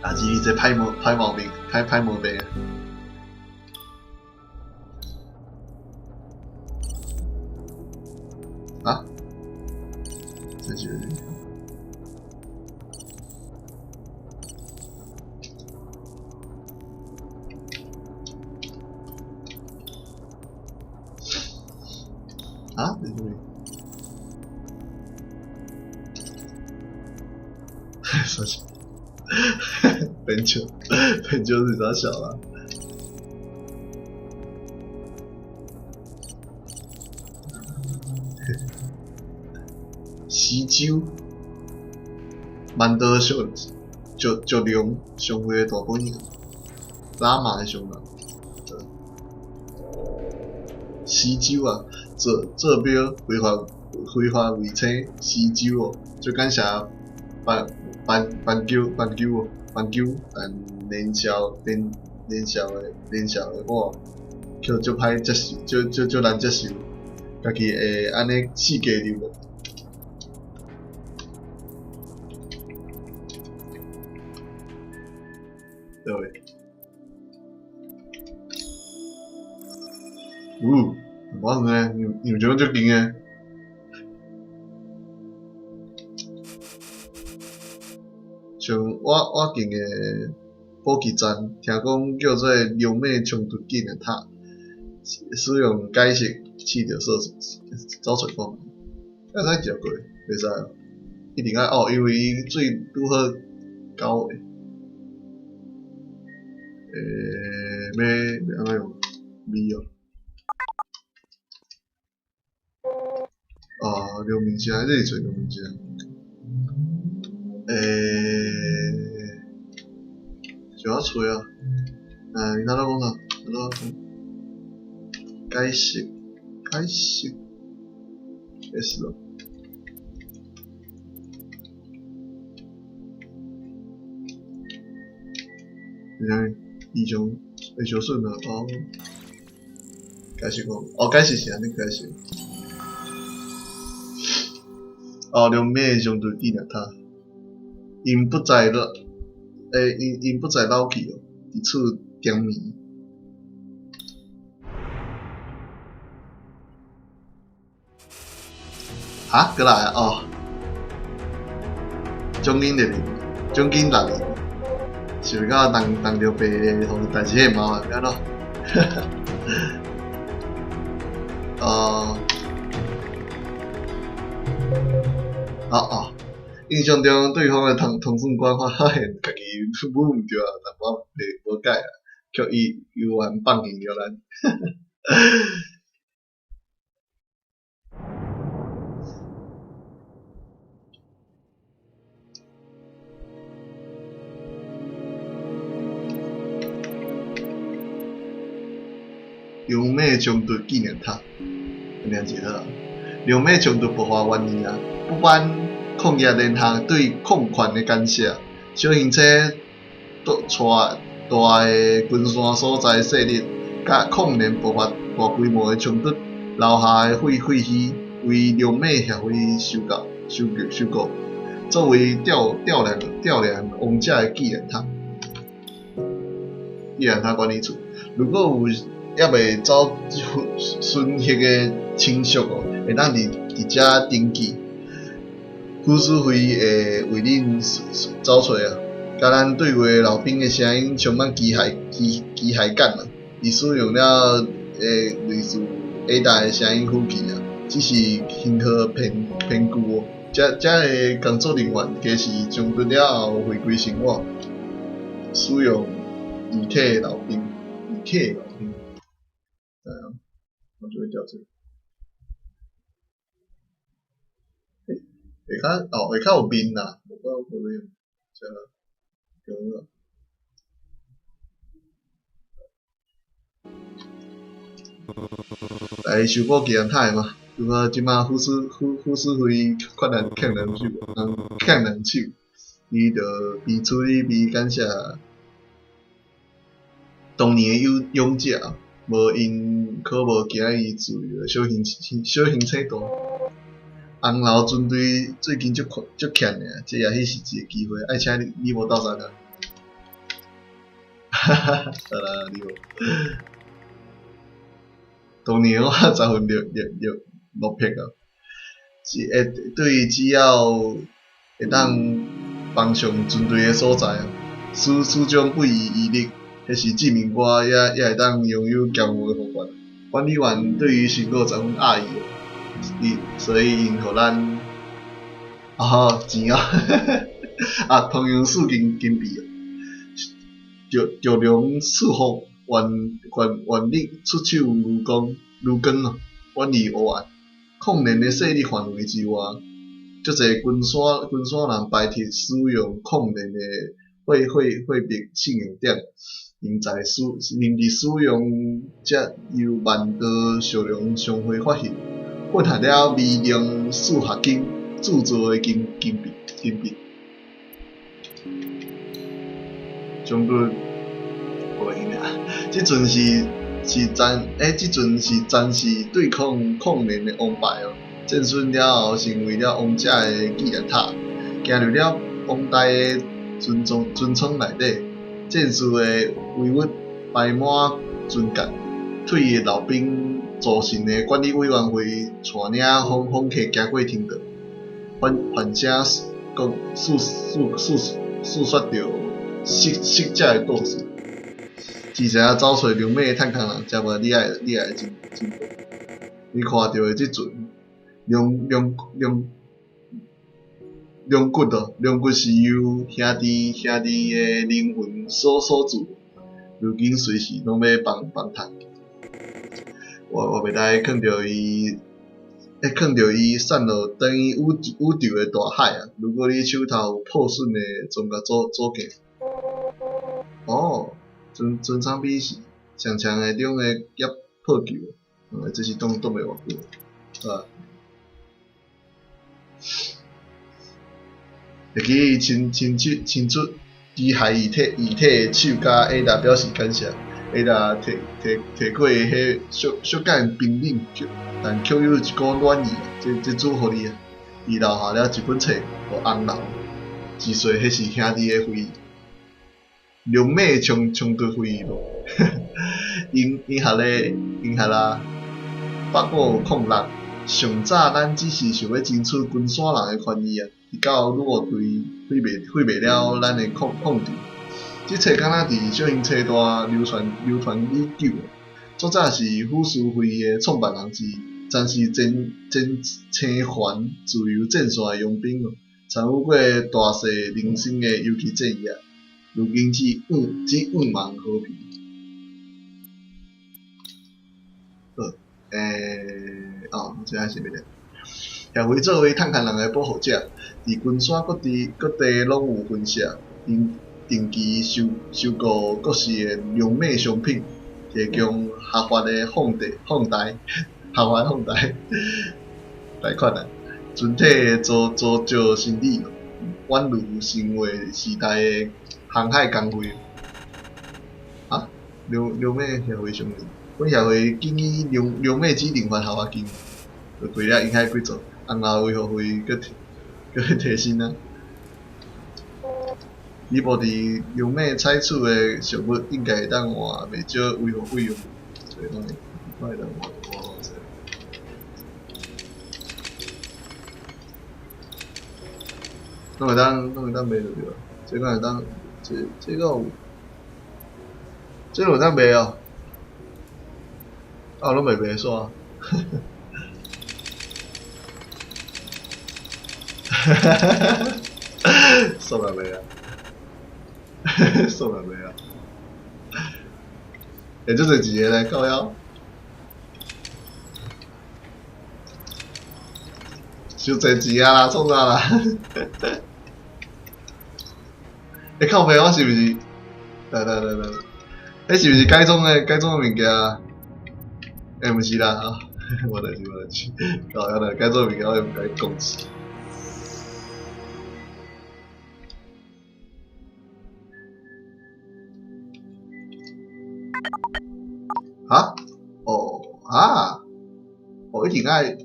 啊！是你這歹毛歹毛病，歹歹毛病啊！啊？這是啊？這是啥物？啥小？貧笑，貧笑是啥小啊？喜酒，萬多小石石龍上歲的大本營，拉瑪的上人。喜酒啊，做做表非法非法衛星喜酒哦，就感謝班班班球班球哦，班球但年少年年少的年少的我，予足歹接受，足足足难接受，家己會按呢四界流無？對。有，無遠的，楊楊足近的。像我近的補給站，聽講叫做龍馬衝突紀念塔，使用解釋試著說走揣講，會使食過，袂使哦，一定愛哦，因為伊水拄好九個，欸，欲欲按怎用？味哦。哦，刘明声，這是揣劉明聲。欸，就要揣啊！欸，你頭拄講啥？頭拄講解釋，解釋，S 哦。是啥物？異常會受損啊！哦，解釋講，哦，解釋是按呢解釋。哦，龍馬衝突紀念塔，𪜶不再老，欸，𪜶不再老去哦，佇此長眠。哈，閣來哦！獎金獵人，獎金獵人，想到當當著白的，予代誌彼麻煩，欲按怎？哦，哦哦，印象中對方的通通訊官發現家己舞毋對啊，淡薄袂無解啊，予伊猶原放棄著咱。龍馬衝突紀念塔，按呢就好。龍馬衝突爆發原因啊，不滿礦業聯合對礦權的干涉，小型車帶大的巡山所在勢力，佮礦聯爆發大規模的衝突，留下的廢廢墟為龍馬協會收購、收購、收購，作為吊吊唁吊唁亡者的紀念塔。紀念塔管理處，如果有猶未走巡核的親屬哦，會當佇佇遮登記，撫事會會為恁走揣啊。佮咱對話老兵的聲音充滿機械機機械感啊！伊使用了欸類似 Ada 的聲音輔器啊，只是型號偏偏舊哦。遮遮的工作人員皆是衝突了後回歸生活，使用遺體的老兵，遺體的老兵。對啊，我就會調這個。欸，下跤哦，下跤有面啦，無怪我無用，這中了。來修補紀念塔的嘛，拄好這馬撫事撫撫事會困難欠人手，人欠人手，伊就被處理被感謝當年的勇勇者，無𪜶可無今日自由的小型小型車道。紅樓船隊最近足足欠的，這也許是一個機會，愛請你你無鬥相共？哈哈哈，得啦，你無。當年我十分落落落落魄啊，只會對只要會當幫上船隊的所在啊，始始終不遺餘力，彼是證明我也也會當擁有驕傲的風範。管理員對於成果十分訝異，伊所以𪜶予咱啊錢啊，啊通用四金金幣哦，著著龍賜福，願願願力出手如光如光哦，遠離黑暗。礦聯的勢力範圍之外，足濟巡山巡山人排斥使用礦聯的貨貨貨幣信用點，𪜶在使𪜶佇使用者由萬道小龍商會發行，混合了微量數學金鑄造的金金幣金幣。將軍，無閒啊！這陣是是戰，這陣是戰士對抗抗聯的王牌哦。戰損了後，成為了王者的紀念塔。行入了龐大的船艙船艙內底，戰士的遺物排滿船甲。退役老兵組成的管理委員會帶領訪訪客行過天道，反反聲講訴訴訴訴說著逝逝者的故事。只知影走揣龍尾的探空人，才無你愛你愛真真。你看著的這陣龍龍龍龍骨哦，龍骨是由兄弟兄弟的靈魂所所鑄，如今隨時攏欲崩崩塌。我我袂當囥著伊，會囥著伊散落等於宇宇宙的大海啊！如果你手頭有破損的裝甲組組件，哦，船船艙比上長的中的業破舊，這是擋擋袂偌久，啊。會記伊伸伸出伸出機械義體義體的手，佮 Ada 表示感謝。Ada 提提提過彼小小間冰冷，但卻有一股暖意，這這祝福你啊！伊留下了一本冊，予紅樓，只說彼是兄弟的回憶，龍馬衝衝突回憶錄，𪜶𪜶學咧𪜶學啦，八五空六，上早咱只是想欲爭取金山人的權益啊！直到女樂隊毀滅毀滅了咱的控控制。這冊敢若佇小型冊大流傳流傳已久，作者是虎書會的創辦人之一，曾是前前青環自由戰線的傭兵哦，參與過大細零星的游擊戰役，如今只願只願望和平。好，哦，這還是物咧？協會作為探勘人的保護者，佇群山各地各地攏有分社，定定期收收購各式的良美商品，提供合法的放貸放貸合法放貸貸款啊，全體的租租借生理，宛如神話時代的航海工會。啊？良良美協會上面，本協會僅以良良美之靈魂合法金，就過了沿海幾座，紅樓維護費閣提閣提升啊！伊無佇良美採取的食物應該會當換袂少維護費用，所以攏會攏會當換換偌濟。攏會當攏會當賣就對啊，這敢會當這這敢有？這有當賣哦？啊，攏袂賣煞。哈哈哈哈哈！煞來賣啊！煞來賣啊！欸，這濟錢咧，靠腰。傷濟錢啊啦，創啥啦？欸，靠北，我是毋是？來來來來，彼是毋是改裝的改裝的物件？欸，毋是啦，啊，無代誌無代誌，靠腰來改裝的物件，我會毋共你講死。哈？哦，啊？哦，一定愛。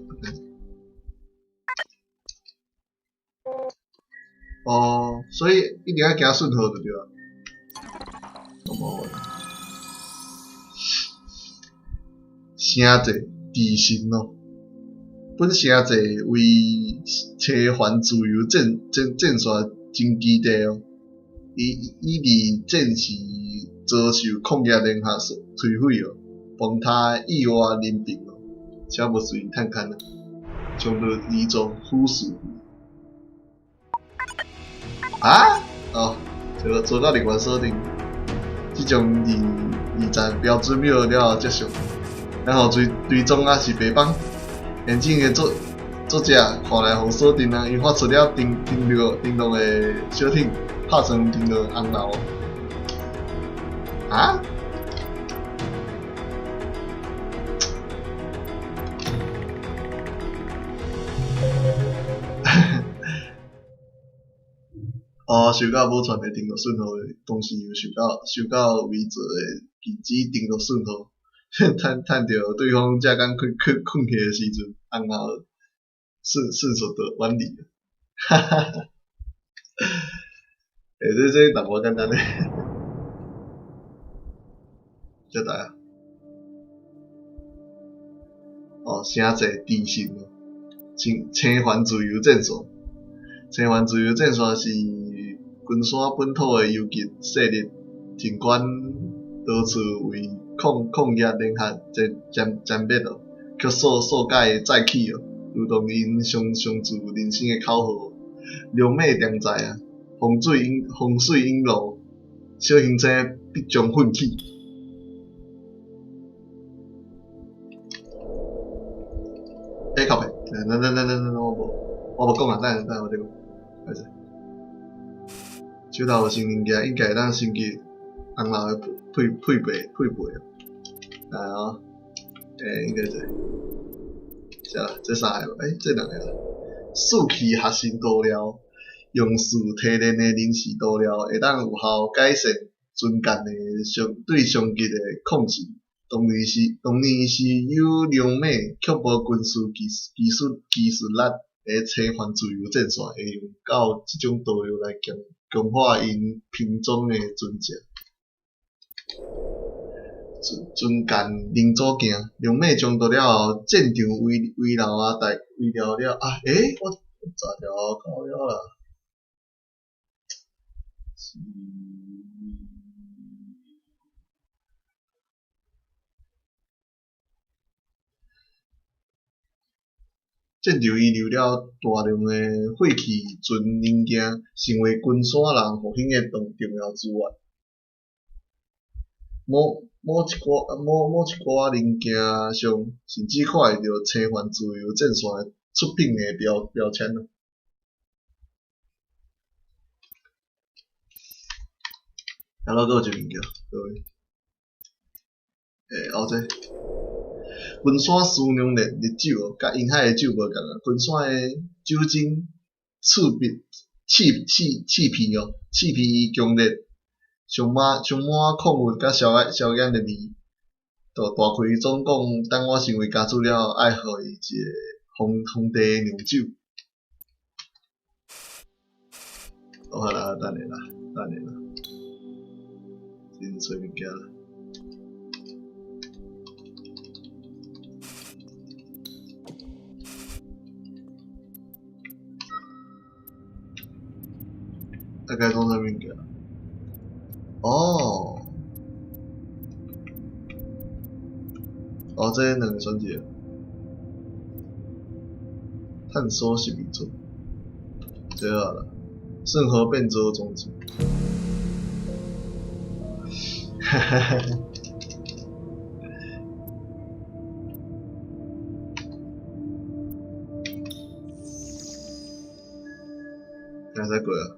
哦，所以一定愛行順號就對啊。城寨地神哦，本城寨為青環自由戰戰戰線真基地哦。伊伊佇戰時遭受礦業聯合所摧毀哦，崩塌意外人命哦，且無隨探勘啊，衝入二座虎視。啊？哦，這個做到另外鎖定，這種二二戰標準秒了後結束，然後追追蹤啊是白幫，現今的作作者看來予鎖定啊，伊發出了登登陸登陸的小艇，拍成登陸紅樓。啊？哦，受到无传的登录信号的，同時又受到受到偽造的禁止登錄信號，趁趁著對方才剛困困困起的時陣，紅老順順手就遠離。哈哈哈！欸，這這淡薄簡單咧，這台啊，哦，誠濟地形哦，青青環自由戰線，青環自由戰線是金山本土的游擊勢力，盡管多次為抗抗日聯合殲殲殲滅哦，卻數數擺再起哦，如同𪜶上上自人生的口號：龍馬常在啊，風水引風水引路，小行星必將奮起。欸，靠北，等等等等等，我無我無講啊，等下等下我再講，歹勢。手頭有新零件，應該會當升級紅老的配配備配備。來哦，欸，應該這，這這三个，欸，這兩个啦。四氣核心塗料，用四提煉的臨時塗料，會當有效改善船艦的傷對衝擊的控制。當然是當然是有良馬確保軍事技技術技術力的青番自由戰線，會用到這種塗料來強強化𪜶拼裝的船隻。船船艦零組件，良馬將塗了後，戰場遺遺留啊，大遺留了啊，欸，我查著到了啦。是。戰場遺留了大量的廢棄船零件，成為金山人復興的重重要資源。某某一寡某某一寡零件上，甚至看會著青番自由戰線出品的標標籤咯。啊，閣有一個物件，各位，欸，哦這。金山私釀的烈酒，佮沿海的酒無仝啊。金山的酒精刺鼻、刺刺刺鼻哦，刺鼻強烈，充滿充滿礦物佮硝煙硝煙的味。大大奎總講，等我成為家主了後，愛予伊一个皇皇帝的釀酒。好啦，等下啦，等下啦，先揣物件啦。大概装啥物件？哦，哦，這兩个選擇，探索十二座，這好啦，聖河變奏裝置，哈哈哈哈。會使過啊？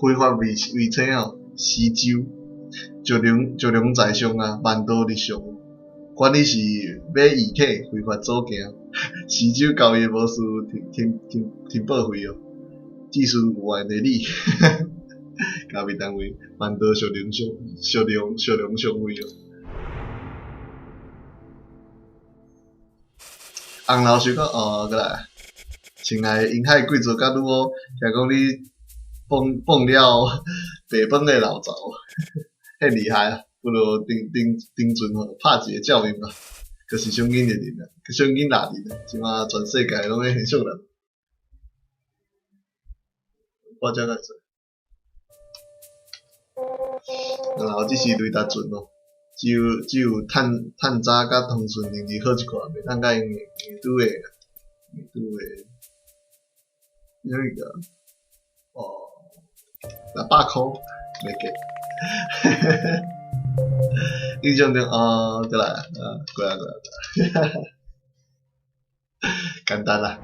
非法違違請哦，施酒，石龍石龍在上啊，萬道日常，管你是買義體非法組件，施酒交易無需停停停停報費哦，技術有礙的你，交易單位萬道石龍上石龍石龍商會哦。紅老師講哦，閣來，親愛的沿海貴族佮女王，聽講你放放了白飯的老巢，很厲害啊！不如頂頂頂陣吼，拍一个照面吧。閣是上緊的人啊，閣上緊獵人啊，這馬全世界攏咧欣賞人。我這會使。然後這是雷達船哦，只有只有探探查佮通訊能力好一寡，袂當佮𪜶硬硬拄的，硬拄的，啥物個？哦，600箍袂計。印象中哦，過來啊，過來過來過來，簡單啦。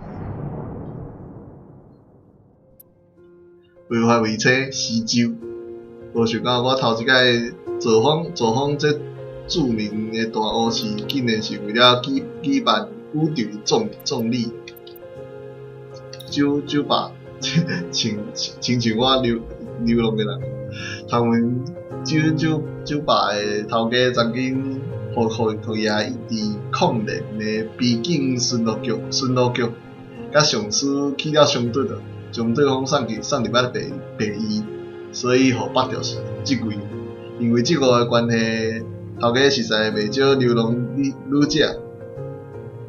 違法違車施酒，無想到我頭一擺造訪造訪這著名的大都市，竟然是為了舉舉辦宇宙葬葬禮。酒酒吧，親親像我流流浪的人，传闻酒酒酒吧的头家曾经予予予伊伫抗联的边境巡逻局巡逻局，佮上司起了冲突了，將對方送去送入來病病院，所以予剝著職位。因為這個的關係，頭家實在袂少流浪女女者、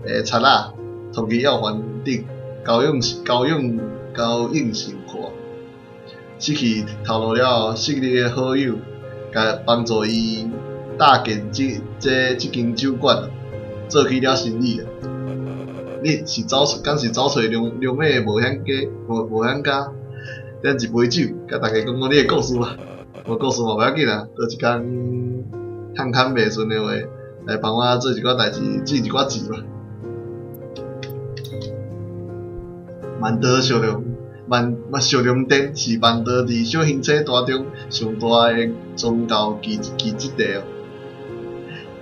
賊仔、通緝要犯等，交勇交勇交勇受苦，失去頭路了後，昔日的好友，共幫助伊搭建這這這間酒館，做起了生意。你是走，敢是走揣龍龍馬冒險家，冒冒險家，點一杯酒，共大家講講你的故事吧。我故事嘛無要緊啊，倒一工坎坎袂順的話，來幫我做一寡代誌，掙一寡錢吧。萬道小龍，萬小龍殿是萬道佇小行星大中上大的宗教聚聚集地哦。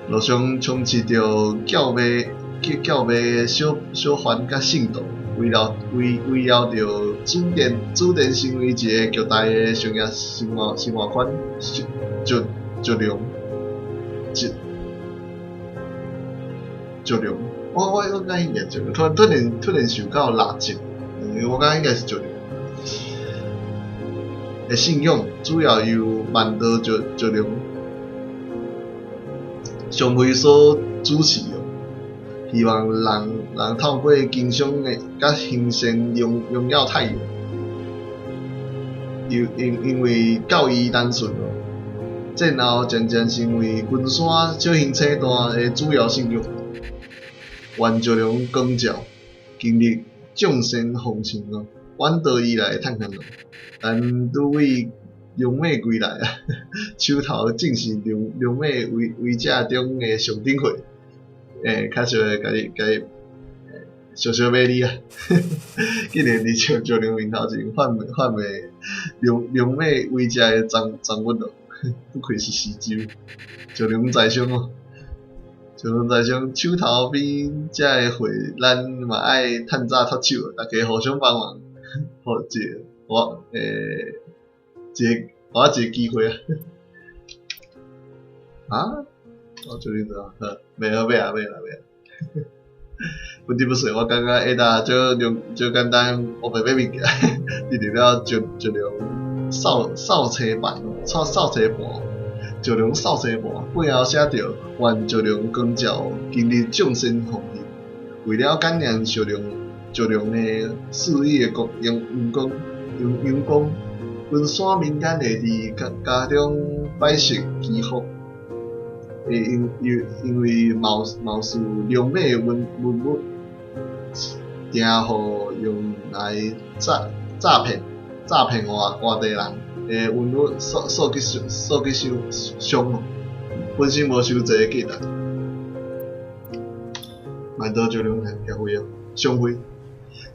路上充斥著叫賣叫叫賣的小小販佮信徒，圍繞圍圍繞著主殿，主殿成為一個巨大的商業生活生活圈，石石龍石石龍，我我我感覺應該石龍，突然突然突然想到蠟燭，因為我感覺應該是石龍。的信仰主要由萬道石石龍商會所主持哦，希望人人透過經商的佮行善榮榮耀太陽，因因因為教義單純哦，戰後漸漸成為龜山小行星大的主要信仰。願石龍光照，經歷眾神奉承哦，遠道以來的探險哦，咱拄為龍馬歸來啊，手頭正是龍龍馬圍圍者中的上頂貨，欸，較少會共你共你小小買你啊，竟然佇石石龍面頭前販賣販賣龍龍馬圍者的贓贓物咯，不愧是徐州，石龍財商哦。石龍財商手頭邊遮的貨，咱嘛愛趁早脫手，大家互相幫忙，予一個我欸一個我一個機會啊！啊？我這裡怎好，袂好買啊買啦買啦！不得不說，我感覺會當足足簡單，烏白買物件，得著了石石龍掃掃車盤，掃掃車盤，石龍掃車盤，背後寫著願石龍光照，今日眾神奉佑。為了感念石龍石龍的肆意的光陽陽光陽陽光，龜山民間會佇家家中擺設祈福。會因因因為貌貌似龍馬文文物，定予用來詐詐騙詐騙外外地人的文物受受去受去傷傷哦，本身無傷濟的價值。萬道石龍協會哦，商會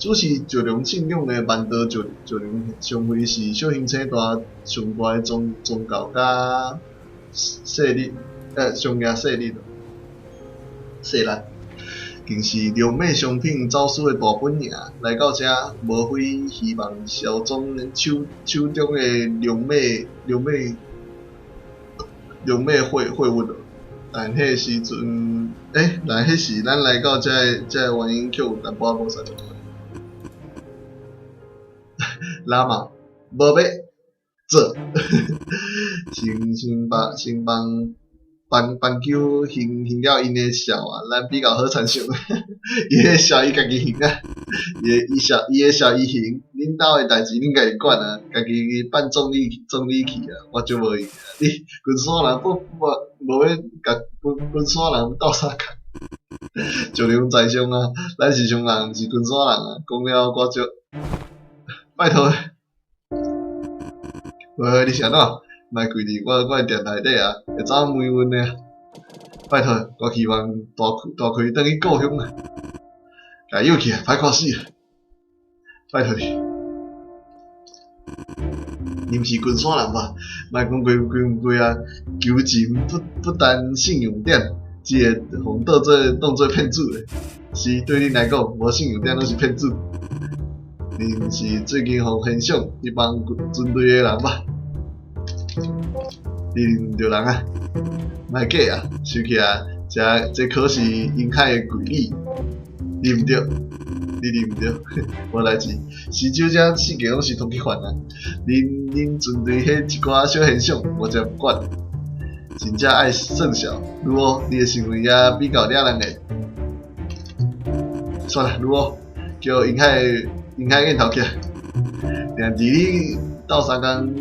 主持石龍信仰的萬道石石龍商會是小行星大上大的宗宗教佮勢力。商業勢力，勢力，更是龍馬商品走私的大本營。來到遮，無非希望銷贓手手中的龍馬龍馬龍馬貨貨物。但彼時陣，欸，但彼時咱來到遮的遮的原因，卻有淡薄仔無相仝。喇嘛，無欲做，先先幫先幫。幫幫球還還了𪜶的笑啊，咱比較好參像。伊的笑伊家己還啊，伊的伊笑伊的笑伊還，恁兜的代誌恁家己管啊，家己去辦總理總理去啊，我足無閒。你龜山人不不無欲共龜龜山人鬥相共，石龍財商啊，咱是商人，毋是龜山人啊。講了我足拜託，喂，你是按怎？莫跪佇我我的店內底啊，會走霉運的啊！拜託，我希望大開大開轉去故鄉啊！共伊約起來，歹看死啊！拜託你，你毋是龜山人吧？莫講規規規啊！求情不不但信用點，只會予當做當做騙子的。是對恁來講，無信用點攏是騙子。你毋是最近予懸賞彼幫軍隊的人吧？你認著人啊？莫假啊！想起來，這可是銀海的軌理，你毋對，你認毋對，無代誌。時酒這四界攏是通緝犯啊！恁船隊彼一寡小現象，我才毋管。真正愛算數，女巫，你的身份也比較掠人的。算啦，女巫，叫銀海煙頭起來。定佇你鬥相共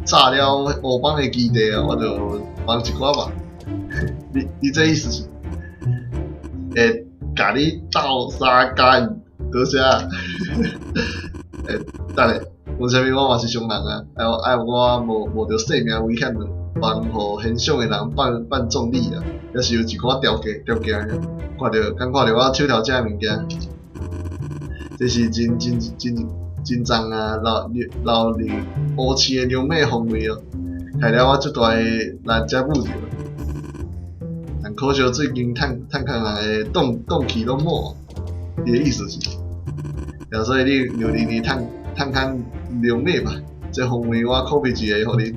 炸了烏邦的基地啊，我就幫一寡吧。你這意思是會共你鬥相共？多謝。欸，等下，為啥物我嘛是商人啊？愛我冒著性命危險幫予現場的人辦葬禮啊，抑是有一寡條件，看著我手頭這物件，這是真真真真重啊！留留佇烏市的牛尾風味哦，害了我足大的力才舞著。但可惜最近探勘人的動氣攏無，伊的意思是，所以你留佇呢探勘龍尾吧，這方面我可備一个予恁。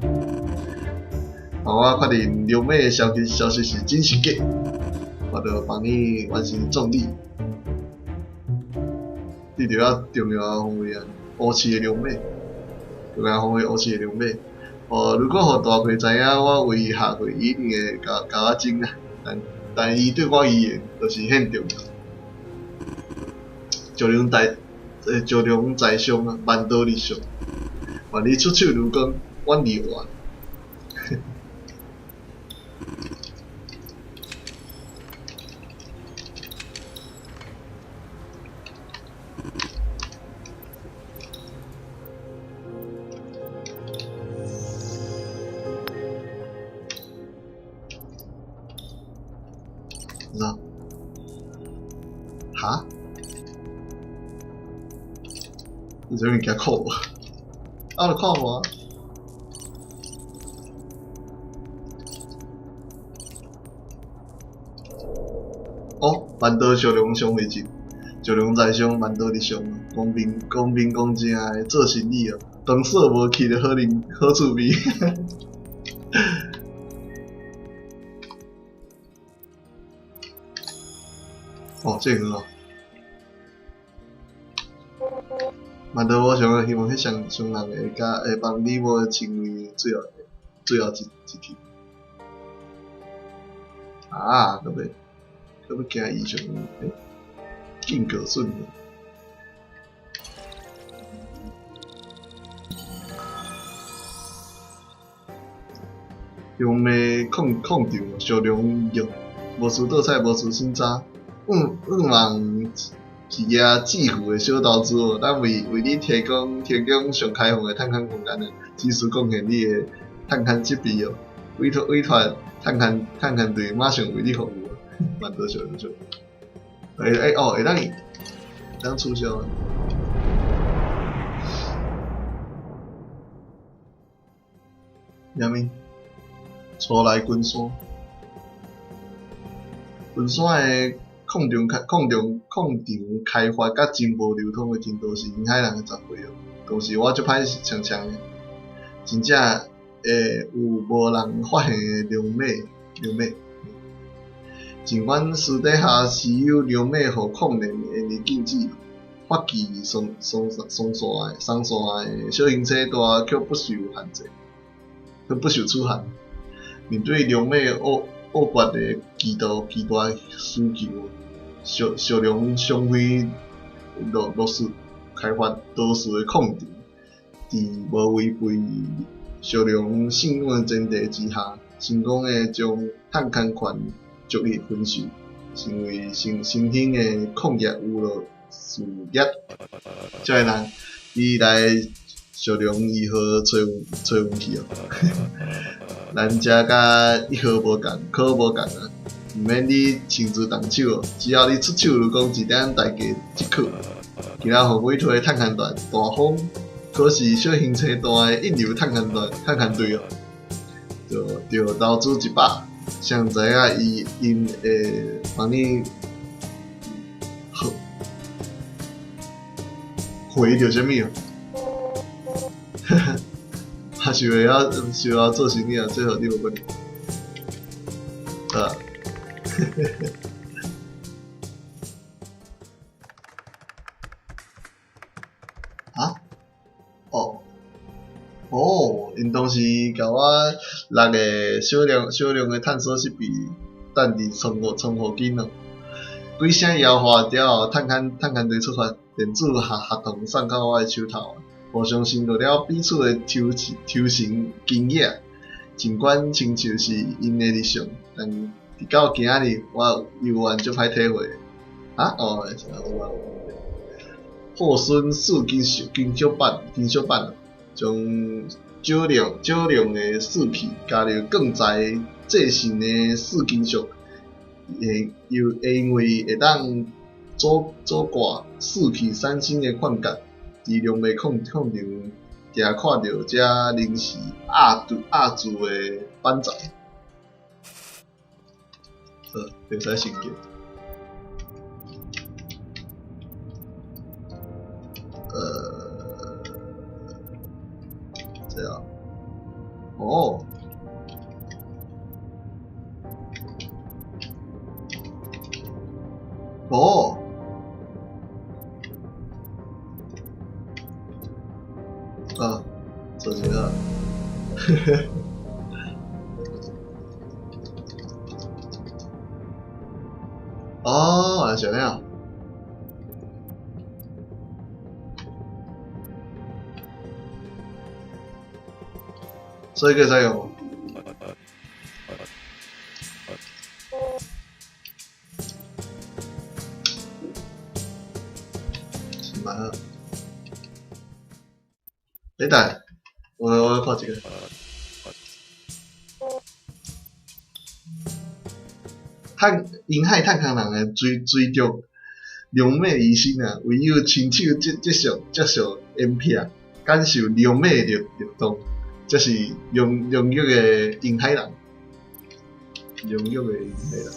我確認龍尾的消息是真是假，我就幫你完成葬禮。對著遐重要的方位啊，烏市的龍尾，重要方位烏市的龍尾。哦，如果予大貴知影我為伊下跪，伊一定會共我整啊。但伊對我而言，就是現重要。石龍在上啊，萬道日上，願你出手如光，遠離我。那，哈？你這物件靠無？啊，你看無？哦，萬道石龍上位置，石龍在上，萬道佇上，公平公平公正的做生意哦，場所無去就好啉好趣味。哦，這個哦。萬道我想希望彼商人會共會幫你我成為最後一天。啊，閣欲行異常，欸，進可順。用的礦場小龍玉，無輸倒菜，無輸新渣。向望一業致富的小投資哦，咱為你提供上開放的探勘空間哦，及時貢獻你的探勘設備哦，委託探勘隊馬上為你服務。蠻多少多少。欸欸哦，會當取消。啥物？初來群山，群山的礦場開發佮情報流通的程度是銀海人的10倍哦。當時我足歹想像的，真正會有無人發現的龍尾。儘管私底下私有龍尾予礦連嚴厲禁止，法紀鬆散的小型車大卻不受限制，卻不受處限。面對龍尾惡決的巨大需求，石龍商會落實開發多數的礦場，佇無違背石龍信用的前提之下，成功的將探勘權逐一分售，成為新興的礦業娛樂事業。這个人，伊來石龍2號揣運氣哦。咱遮佮1號無仝，可無仝啊！毋免你親自動手哦，只要你出手如光，一點代價即可。今仔予委託的探勘團大風，可是小型車大的一流探勘隊哦，就投資100，誰毋知影𪜶會幫你回著啥物哦？啊，想袂曉，想袂曉做生意啊，這和你無關係。啊，啊？哦，哦，𪜶當時共我六个小量小量的探索設備等佇倉庫倉庫間咯。幾聲搖晃了後，探勘探勘隊出發，電子合合同送到我的手頭，互相成就了彼此的抽抽成經驗。儘管親像是𪜶的日常，但直到今仔日，我猶原足歹體會。啊？哦，有啊有。霍孫四金屬金屬板金屬板，將少量少量的四氣加入鋼材製成的四金屬，會又會因為會當阻阻掛四氣產生的幻覺，佇龍尾礦礦場定看著這臨時壓住壓住的板材。好，會使升級。這樣，哦，哦，啊，做這個，哦，原來是按呢啊。所以會使用。是蠻好。你等，我我看一下。探銀海探空人的追追逐龍馬醫生啊，唯有親手接接受接受煙片，感受龍馬的律律動，這是龍龍玉的銀海人，龍玉的銀海人。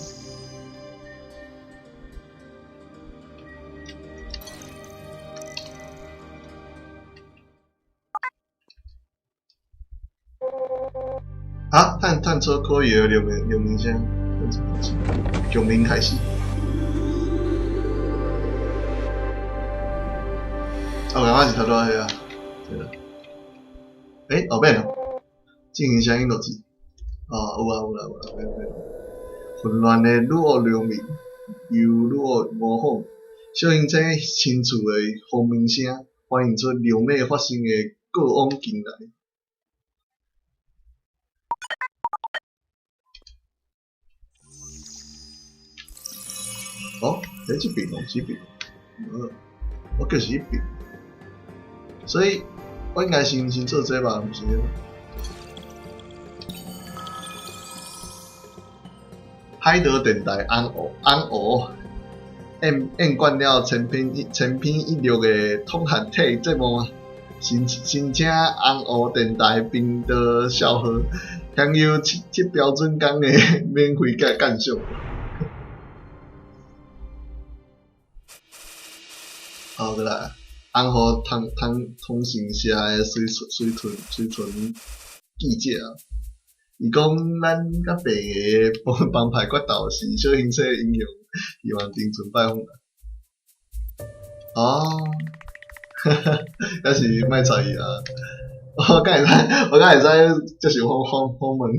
啊，探探测可以的龙鸣龙鸣声，共鸣開始。哦，感覺是頭拄仔彼啊，對啦。欸，後面哦，進行聲音錄製。哦，有啊有啦有啦，免免。混亂的女惡流鳴，由女惡模仿小型車親厝的轟鳴聲，反映出龍馬發生的過往經歷。哦，欸，這邊哦，這邊，我就是彼邊，所以我應該先先做這吧，毋是？海德電台紅烏紅烏，厭厭慣了千篇一千篇一律的統合體節目啊，申申請紅烏電台頻道銷號，享有七七標準工的免費鑑鑑賞。好，過來，紅河通通通訊社的隨隨隨隨傳記者啊，伊講咱佮白个幫幫派決鬥是小型車英雄，希望定存拜訪。哦，哈哈，猶是莫揣伊啊！我敢會知，我敢會知，這是訪訪訪問，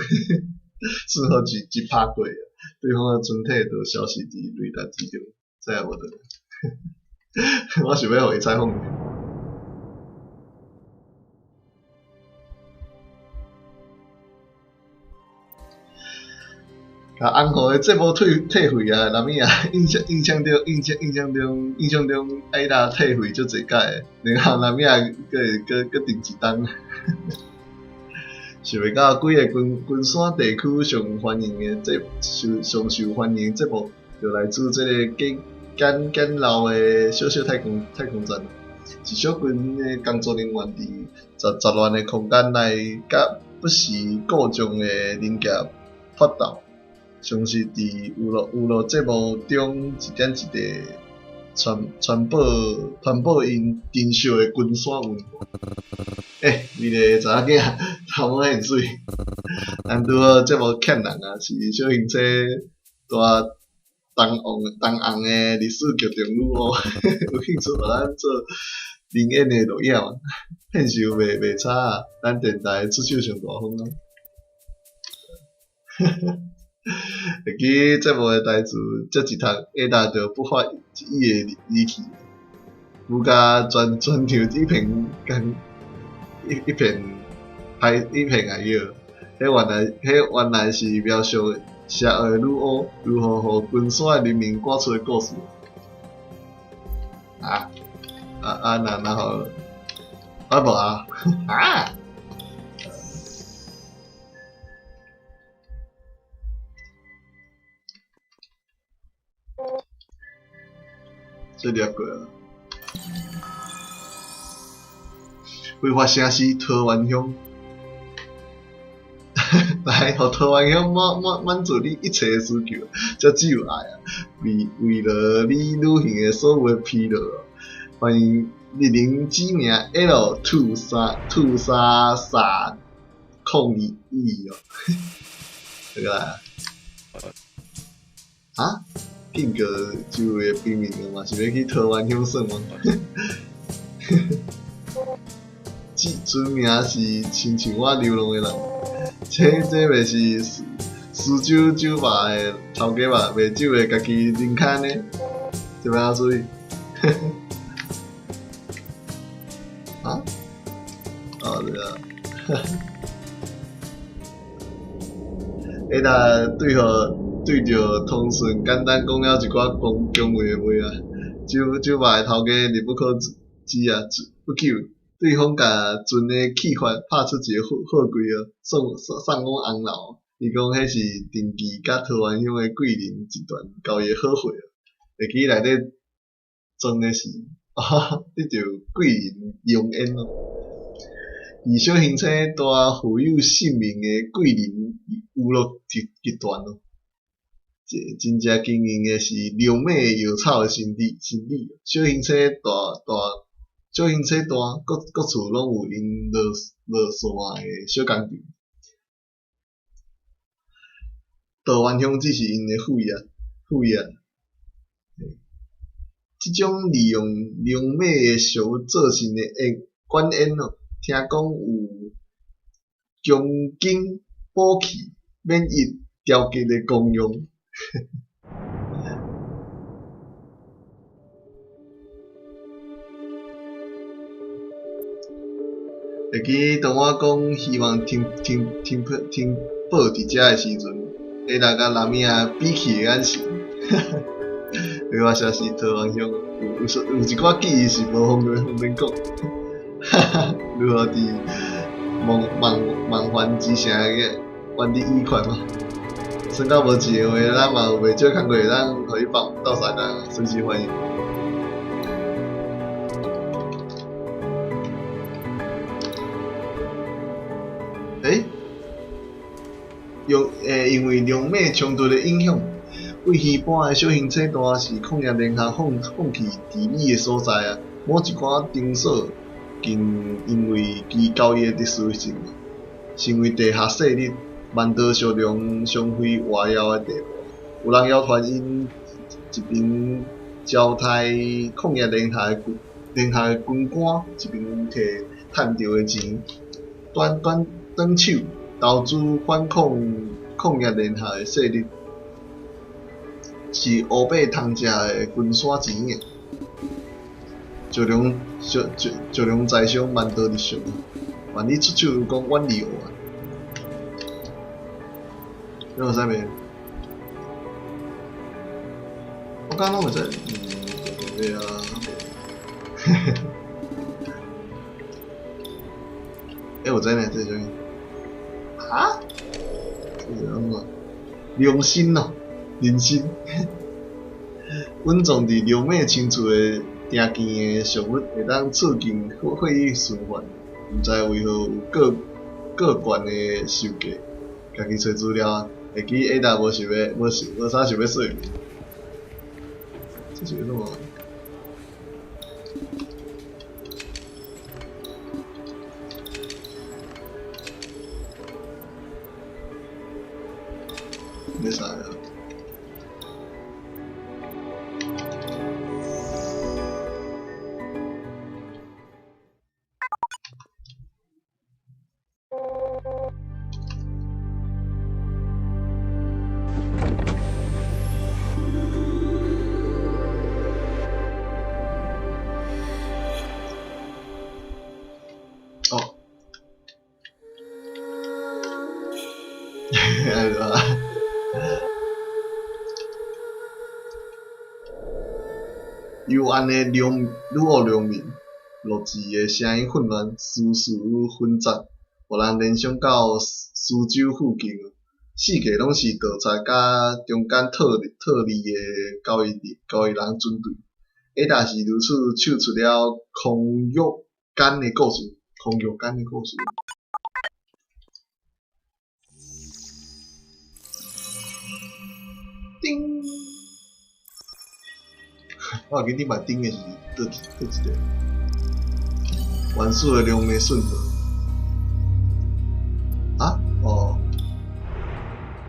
順好一一拍過，對方的身體就消失佇雷達之中，再也無轉來。我想欲予伊採訪。共紅河的節目退退費啊，啥物啊？印象印象中印象印象中印象中愛達退費足濟擺，然後啥物啊？閣閣閣停一冬。想袂到幾个關關山地區上歡迎的節受上受歡迎的節目，就來自這個簡簡簡陋的小小太空太空站。一小群的工作人員佇雜雜亂的空間內，佮不時故障的零件搏鬥，相信佇娛樂娛樂節目中一點一滴傳傳播傳播𪜶珍惜的金山文化。欸，美麗的查某囝，頭毛很媠。咱拄好節目欠人啊，是小型車大東王東紅的歷史劇場女巫，有興趣予咱做靈演的錄影嗎？騙收袂袂差啊，咱電台出手上大方啊！會記節目的台詞，這一讀下達就不發一語的離去，無共全全場一片干一一片歹一片哀叫。彼原來是描述邪惡的女巫如何予金山的人民趕出的故事。啊啊啊！那然後啊無啊啊！這掠過啊！非法城市桃園鄉，來，予桃園鄉滿滿滿足你一切的需求，這只有愛啊！為為了你旅行的所有的疲勞，歡迎蒞臨指名 L two 三 two 三三空一一哦，這個來啊？建國周圍的平民嘛是欲去桃園鄉耍嗎？這船名是親像我流浪的人，這這袂是蘇州酒吧的頭家吧？賣酒的家己啉咖呢？這欲按怎處理？啊？哦對啊。欸，若對號對著通訊簡單講了一寡講恭維的話啊，酒酒吧的頭家日不可知啊，不久對方共船的氣氛拍出一个好好櫃哦，送送送阮紅樓，伊講彼是長期佮桃園鄉的桂林集團交易好貨哦，會記內底裝的是，啊，得著桂林龍煙哦。而小型車大負有盛名的桂林娛樂集集團哦。這真正經營的是龍馬藥草的生意，生意。小型車大大，小型車大，各各處攏有𪜶落落線的小工廠。桃園鄉只是𪜶的副業，副業。這種利用龍馬的俗物做成的煙管煙哦，聽講有強筋補氣、免疫調節的功用。會記當我講希望停停停停泊佇遮的時陣，彼人共男仔比氣的眼神，話我說是桃園鄉有有有一寡記憶是無方便方便講，哈哈，如何佇夢夢夢幻之城的原地依款嘛？算到無錢的話，咱嘛有袂少工課會當予你幫鬥相共，隨時歡迎。欸？用欸，因為龍馬衝突的影響，位魚埔的小型車大是礦業聯合放放棄治理的所在啊。某一寡場所更因為其交易的特殊性，成為地下勢力萬道小龍雙飛活躍的地步。有人謠傳𪜶一邊招刣礦業聯合的軍聯合的軍官，一邊提趁著的錢，短短短手投資反抗礦業聯合的勢力，是烏白通食的金山錢的。石龍石石石龍財商萬道日常，萬你出手講遠離我。你有啥物？我剛攏會使，對啊。欸，有知呢，這是啥物？哈？這是按怎？良心哦，人心。穩藏佇龍馬深處的定見的俗物，會當促進血液循環。毋知為何有過過懸的售價，家己揣資料啊，會記下達無想欲，無想無啥想欲說明。這是啥物？袂使啊。哦。幽暗的龙女巫良面，录制的声音混乱，思绪纷杂，予人联想到苏州附近四界攏是盗贼佮中间套利的交易人船队。下达是如此唱出了空玉间的故事，空玉间的故事。叮！我记顶摆叮的是佗佗一个原始的龙的讯号。啊？哦，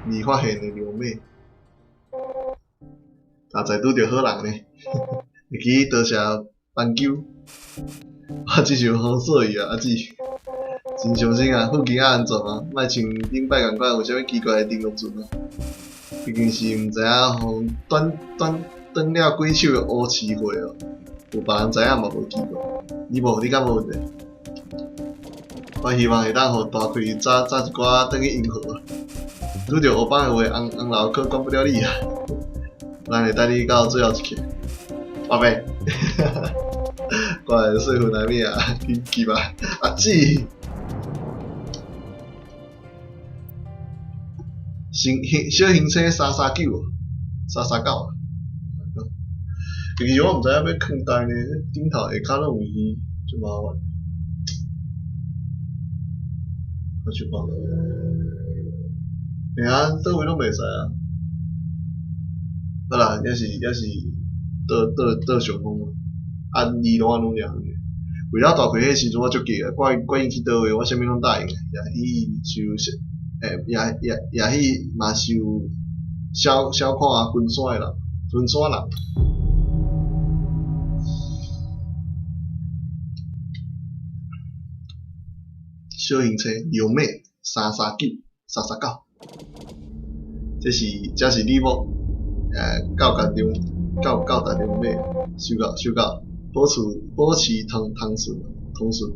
未发现的龙马，啊，再拄著好人呢，会记多谢斑鸠。我只想好说伊啊，阿姊，真伤心啊！附近犹安全吗？莫像顶摆仝款有啥物奇怪的登陆船啊！毕竟是毋知影予断断断了几手的乌市会哦，有别人知影嘛无奇怪。你无，你敢无问题？我希望会当予大开早早一寡转去银河。拄著乌帮的话，红红老可管不了你啊！咱会带你到最后一刻，宝贝。过来说服来命啊，紧急啊，阿姊。行小行星339，339啊。其实我毋知影欲囥佗呢，顶头下跤攏有鱼，足麻烦。我想看。嘿啊，佗位攏袂使啊。好啦，犹是倒倒倒上风啊。啊，二路仔拢尔远。为了大开彼时阵我足急的，管管伊去佗位，我啥物攏答应。也许受也也也许嘛受小小看群山的人，群山人。小型车龙马339339，这是你某到达龙到到达龙马，收到收到，保持通通顺通顺，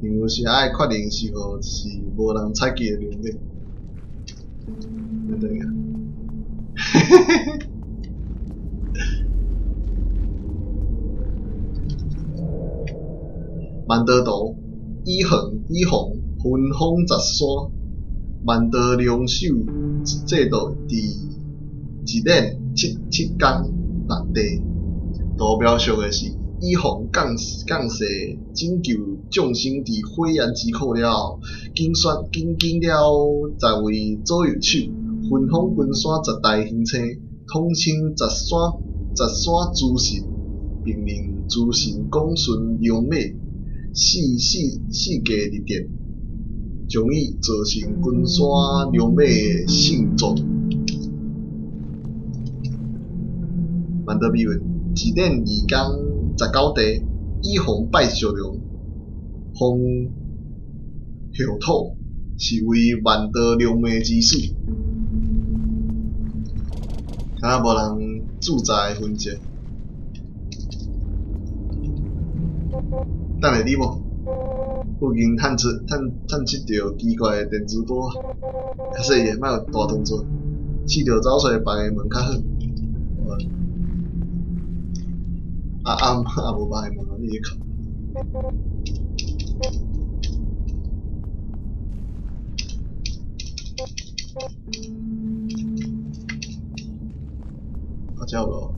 因有时爱确认是否是无人采集的龙马。等下，万德图以恒以防分封十山，万德龙首制度伫一连七七工落地。图描述的是以防降降世拯救众生伫火焰之苦了后，拣选拣拣了10位左右手，分封群山10大行星，统称十山十山诸神，并令诸神讲顺龙马四四四界日殿，将伊做成群山龙马的圣座。万德美文一连二工19地，以防拜石龙，封后土，是为万德龙马之始。敢无人驻扎的痕迹。等下你无？附近探测探探测著奇怪的电磁波，较细个，莫有大动作，试著走出别个门较好。啊啊啊！无别个门，你咧哭。啊，这有无？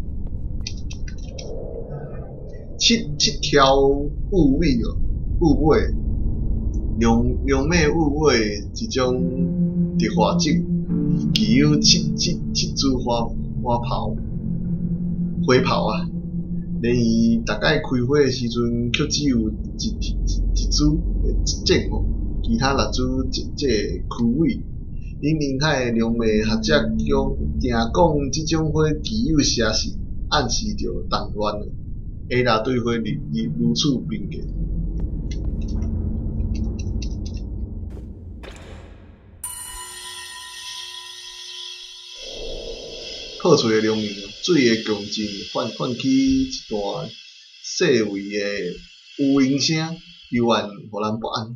七七条雾尾哦，雾尾，龙龙马雾尾一种特化种，具有七七七株花花炮花炮啊。然而，逐摆开花的时阵，却只有一一一株会绽放，其他六株则会枯萎。冷林海的龙脉學者講，定講這種花具有邪神，暗示著動亂。艾拉對花如此評價。破碎的龍紋，水的共振泛起一段細微的烏蠅聲，幽怨予人不安。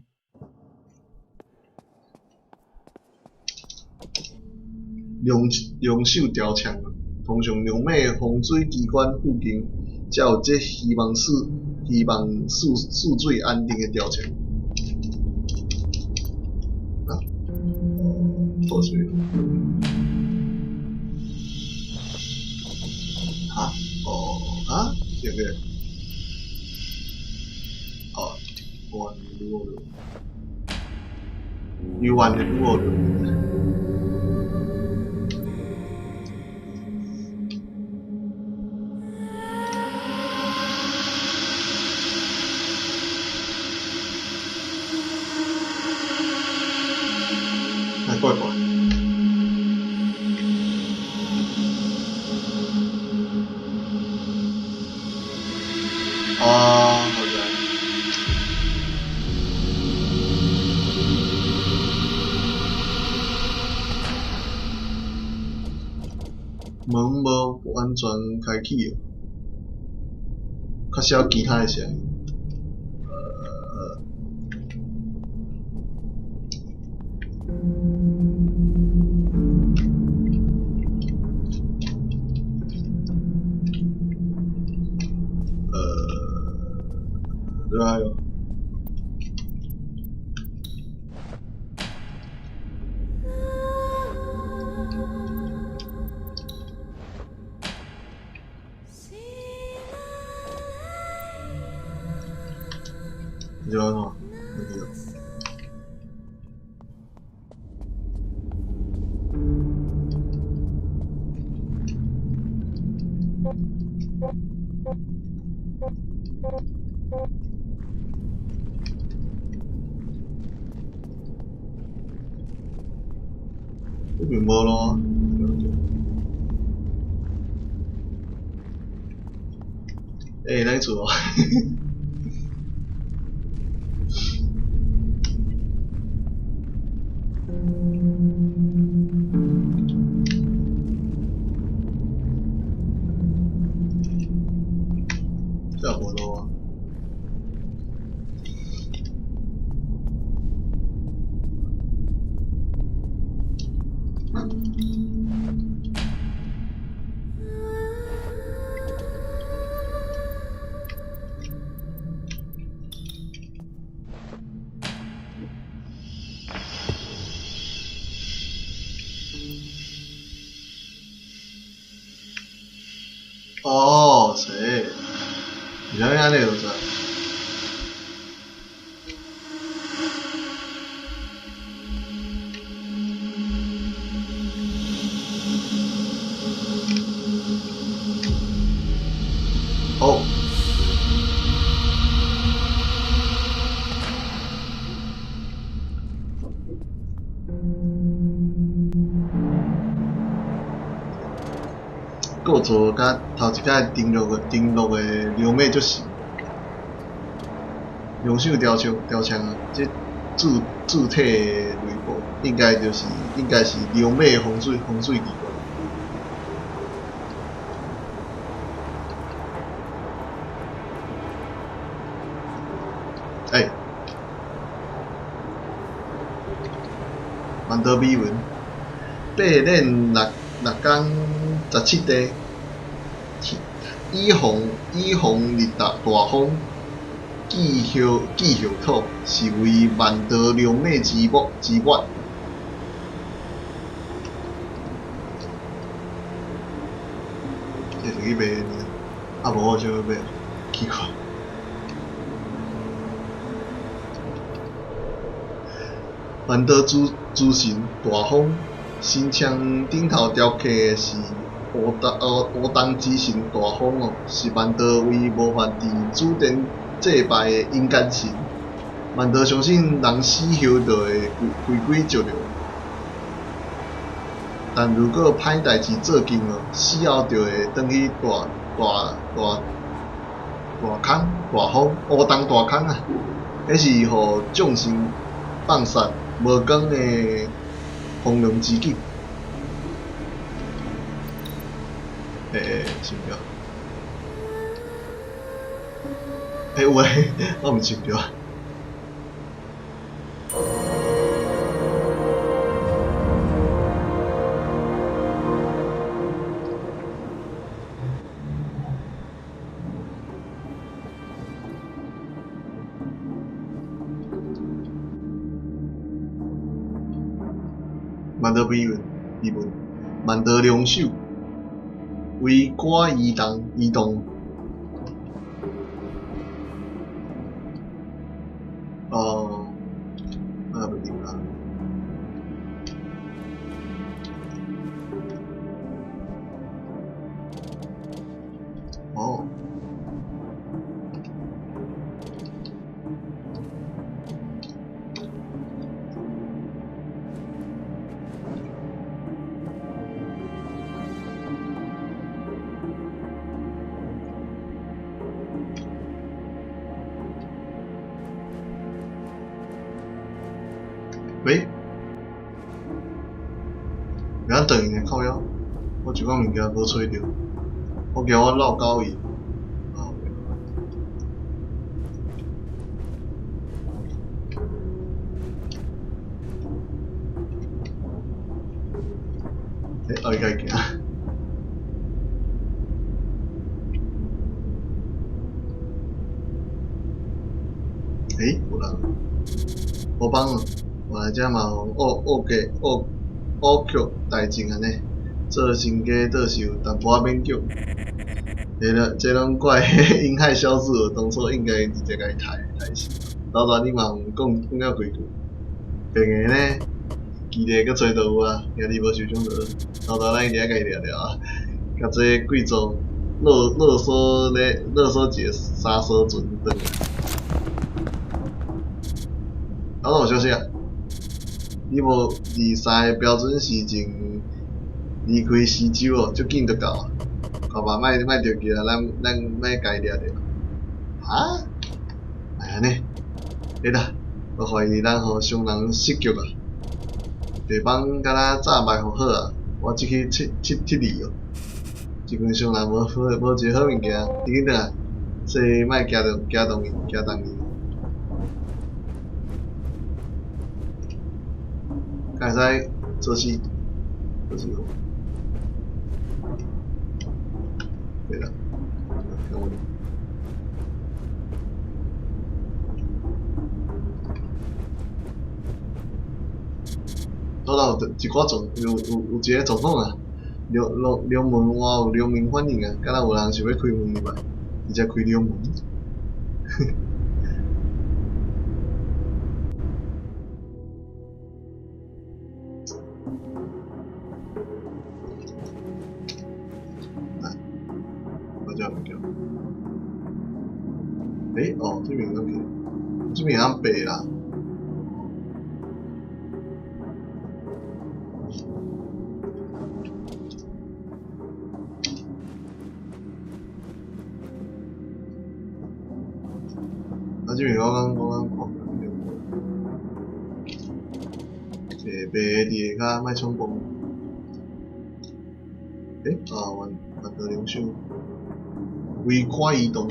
龍首雕像，通常龍馬風水機關附近才有這希望賜水安定的雕像。啊？破碎。啊？哦？啊？這個？哦，我幽怨的女巫。怪怪。哦，好的。門無完全開啟哦，較少其他的聲音。對啊。你知道嗎？這邊無咯。欸，來厝哦。這無路啊。哦，是，原來按呢就知。好。構造佮頭一擺登陸的龍馬足像，龍首雕像啊，這柱體的內部應該是龍馬風水機關。欸，萬多美文，八連六工17地。以防日大風，寄葉土，是為萬道龍馬之母。這是去賣的，啊無我想欲買，奇怪。萬道諸神大風，神像頂頭雕刻的是烏東之神大風哦，是萬道為無法佇主殿祭拜的陰間神。萬道相信人死後就會回歸石料。但如果歹代誌做盡哦，死後就會轉去大大大大空大風烏冬大空啊！彼是予眾神放殺無光的荒涼之境。欸，想著。欸有欸，我毋想著啊。萬德比文，比文，萬德龍首，為寡移動移動。哦，啊，袂明白。哦。喂，袂晓转去靠腰，我一寡物件無揣著，我驚我落狗伊。哦。欸，愛家己行。欸，有人，無幫哦。原來遮嘛予惡惡價惡惡曲大眾按呢，做身家倒是有淡薄仔勉強。欸了，這攏怪嬰孩小子，當初應該直接共伊刣刣死。老大你嘛有講講了幾句，白的呢，基地閣揣著有啊，兄弟無受傷就好。老大咱一定愛共伊掠著啊，共這貴族勒勒索咧勒索一個三艘船轉來。老大有消息啊？你無23个標準時鐘離開徐州哦，足緊就到啊！看吧，莫莫著急啊，咱咱莫共伊掠著。哈？會按呢？欸啦，我懷疑咱予商人設局啊！地方敢若早埋伏好啊，我這去撤撤撤離哦。這群商人無好無一個好物件，你緊轉來，所以莫驚動驚動伊，驚動伊。敢會使做事，做事好。對啦，倒頭有一寡狀有有有一個狀況啊，龍龍龍門外有流民反應啊，敢若有人想欲開門入來，直接開龍門。我這物件。欸，哦，這邊會這邊會白啦。啊，這邊我剛我剛看過，欸，白佇下跤莫衝鋒。欸，啊，萬萬德龍首，微快移動。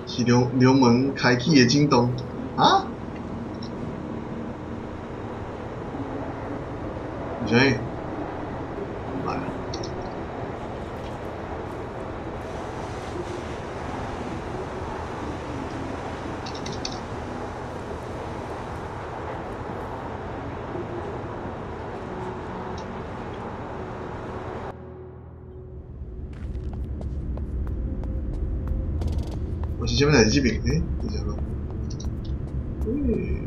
是龍龍門開啟的震動啊？是啥？來啊！我是啥物代誌？這邊欸，是啥個？欸，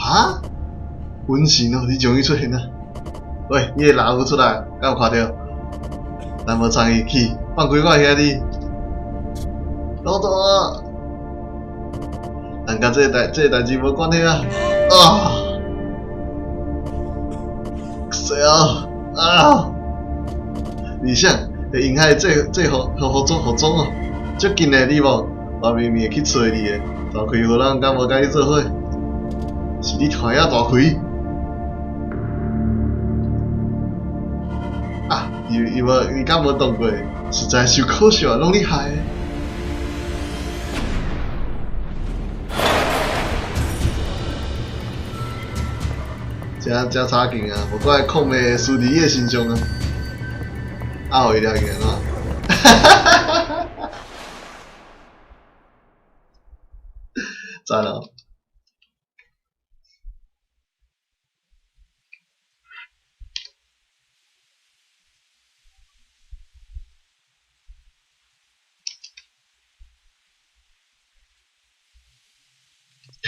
哈？瘟神哦，你終於出現啦！喂，你的老母出來，敢有看著？咱無參與去，放開我兄弟！老大，咱佮這个代誌無關係啊！啊！誰啊？啊！理想會用海這服裝哦，足近的你無？我明明會去揣你的，大開予人敢無佮你做伙？是你團仔大開？啊！伊伊無伊敢無動過？實在是可笑啊，攏你害的！誠誠差勁啊！無怪控袂輸佇伊的身上啊！啊，予伊掠去按怎？哈哈哈哈哈！讚哦！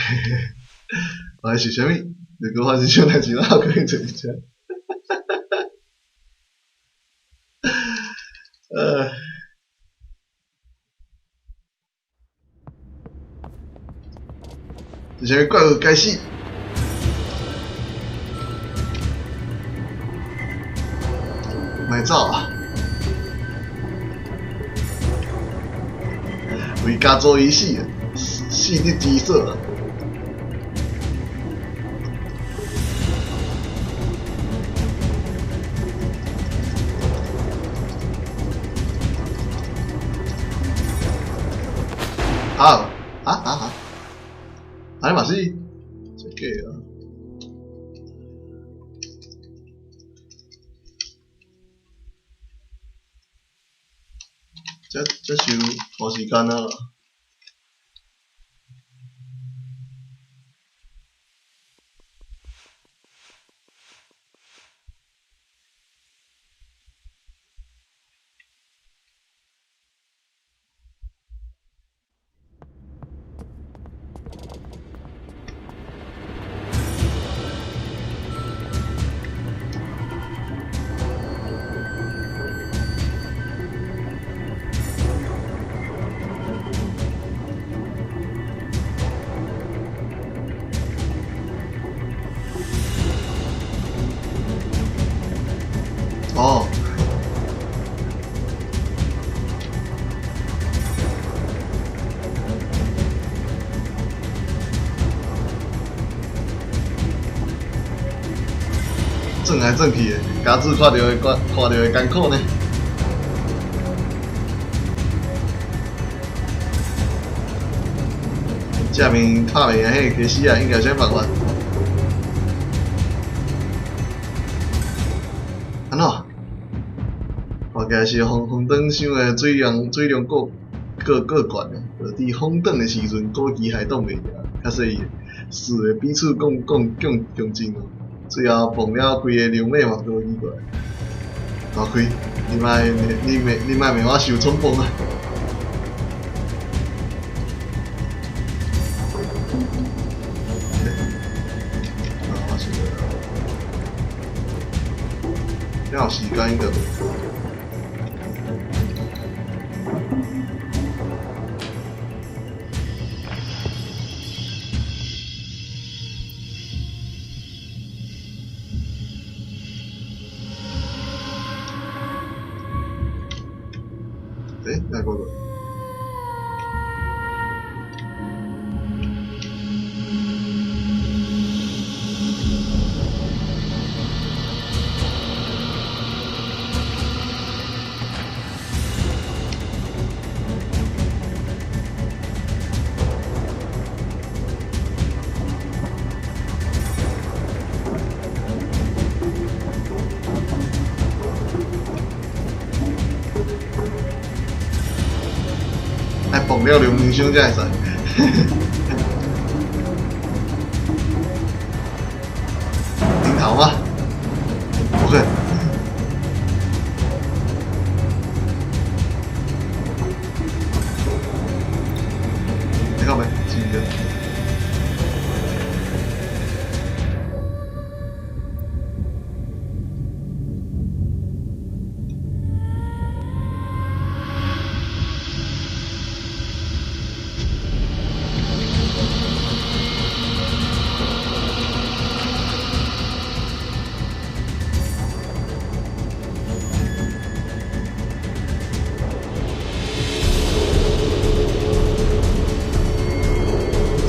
嘿嘿，我是啥物？如果發生啥代誌，我可以做啥？哈哈哈！呃，是啥物怪物該死？莫走啊！為家族而死啊！死佇廁所啊！好，啊啊啊！啊你嘛是，這假啊！這傷拖時間啊！哦。轉來轉去的，家主看著會看著會艱苦呢。正面拍袂贏彼個家私啊，應該有啥辦法？按怎？看起來是風風轉傷的水量過懸啊！就佇風轉的時陣，估計還擋袂牢，較細伊四个彼此共共共共進哦。最後蹦了規个龍尾嘛，閣奇怪。大開，你莫你莫你莫罵我傷衝動啊！啊，我想著，還有時間應該。欸，哪個？愛蹦了2分鐘才會使。樱桃嗎？不會。你看沒？這個。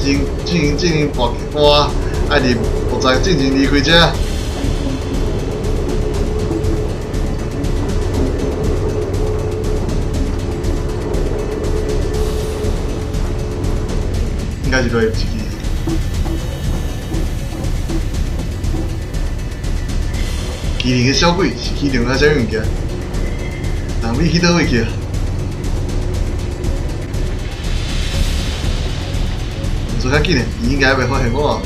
前进行进行跋跋，爱伫木栅进前离开遮。应该是落入一支。麒麟的小鬼是去用啊啥物物件？人你去佗位去啊？做较紧的，伊应该袂发现我。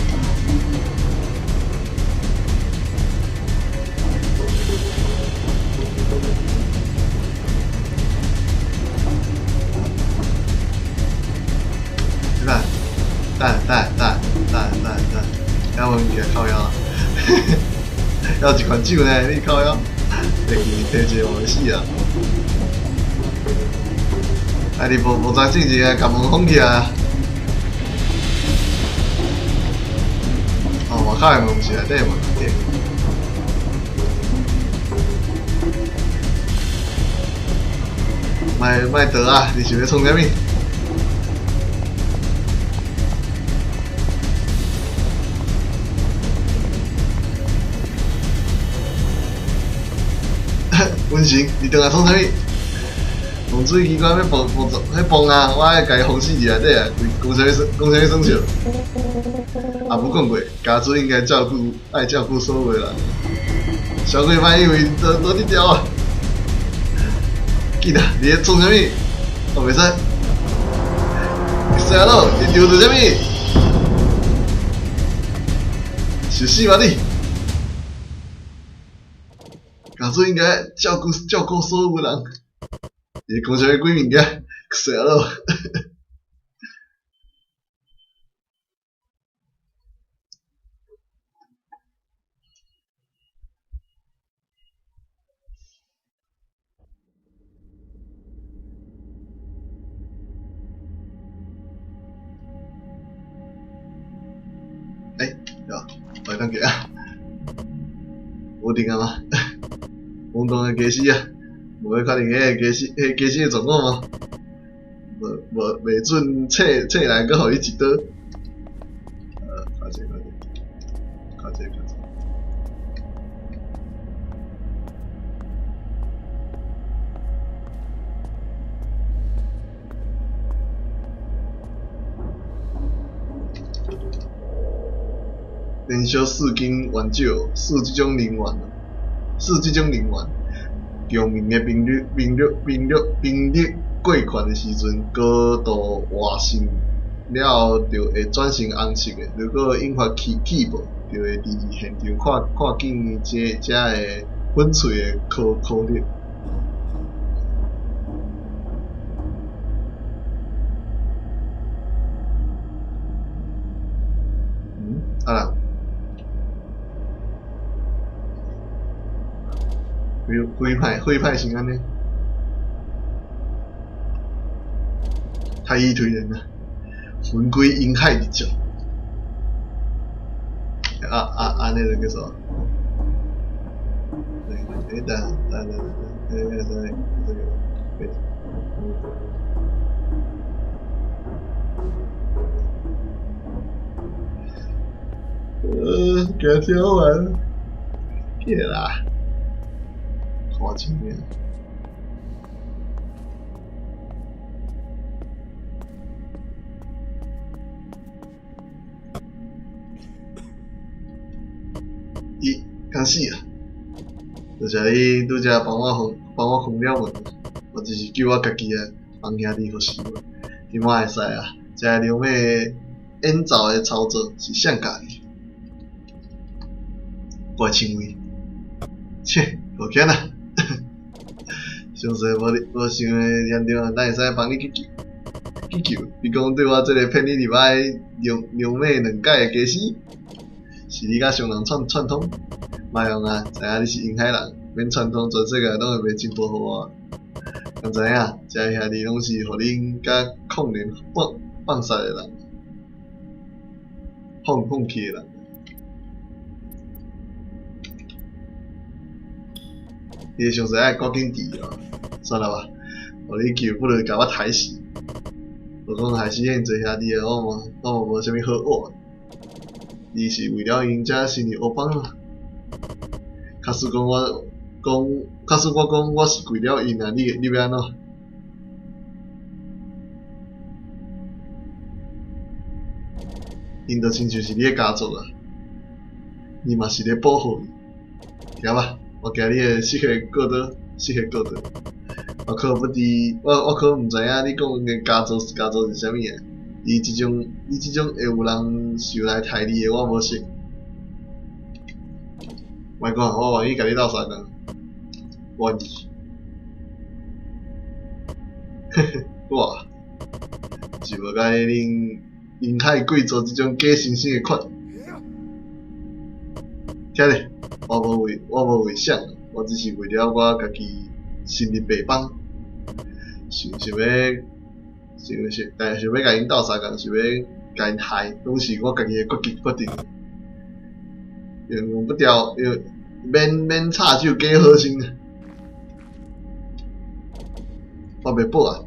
等等等等等等等，还无物件靠腰啊！要一罐酒呢，你靠腰，会记提一个会死啊！啊！你无无知进前啊，共门封起来啊！哦，外口的门毋是内底的门，对。莫莫倒啊！你想欲创啥物？温神，你转来创啥物？洪水机关欲放放彼放啊，我爱共伊封死伫内底啊！讲啥物耍？讲啥物耍笑？也无讲过，家主应该照顾，爱照顾所有的人。小鬼莫以为都都伫牢啊！紧啊！你咧创啥物？哦，袂使。细阿鲁，你丢著啥物？是死吗你？家主应该照顾照顾所有的人。你讲啥物鬼物件？细阿鲁。欸，对吧？来当个啊，无定啊嘛，懵懂的家私啊，无欲确认彼个家私，彼家私的状况吗？无无袂准册册来，阁予伊一刀。较济较济，较济较济。连续四间援少，四这种人员，四这种人员，共鸣的频率、频率、频率、频率过悬的时阵，高度活性了后，就会转成红色的。如果引发气气爆，就会伫现场看看见这这个粉碎的颗颗粒。啊啦。几派几派是按呢？太易推人了，魂归婴海的脚。啊啊啊！那个叫啥？欸，等等等等，等等这个，对。给他跳完，别啦。花钱的。伊敢死啊！多谢你拄才帮我封，帮我封了门，我只是救我家己啊，帮兄弟服侍我。这摆会使啊，这个龙马演奏的操作是谁教你？怪称谓，切，抱歉啦，详细无无想的严重啊，咱会使帮你去救去救。你讲对我这个骗你入来龙龙马两届的家私，是你佮上人串串通？莫用啊，知影你是婴海人，免串通，全世界拢会袂进步予我。敢知影，这兄弟拢是予恁佮控连放放杀的人，放放弃的人。你伤济爱赶紧治哦，算了吧，予你救不如共我刣死。无讲害死遐濟兄弟的，我嘛無啥物好話。你是為了𪜶才成立黑幫嗎？假使講我講，假使我講我是為了𪜶啊，你欲按怎？𪜶就親像是你的家族啊，你嘛是咧保護𪜶。行吧，我驚你會失血過多，失血過多。我可不知，我可毋知影你講的家族是啥物啊？你這種會有人想來刣你的，我無識。莫講，我願意共你鬥相共，願意。嘿嘿，我是無共恁銀海貴族這種假惺惺的款。聽咧，我無為啥，我只是為了我家己成立白幫，想欲共𪜶鬥相共，想欲共𪜶害，攏是我家己的決定。用不著，用免插手假好心啊！我袂報案，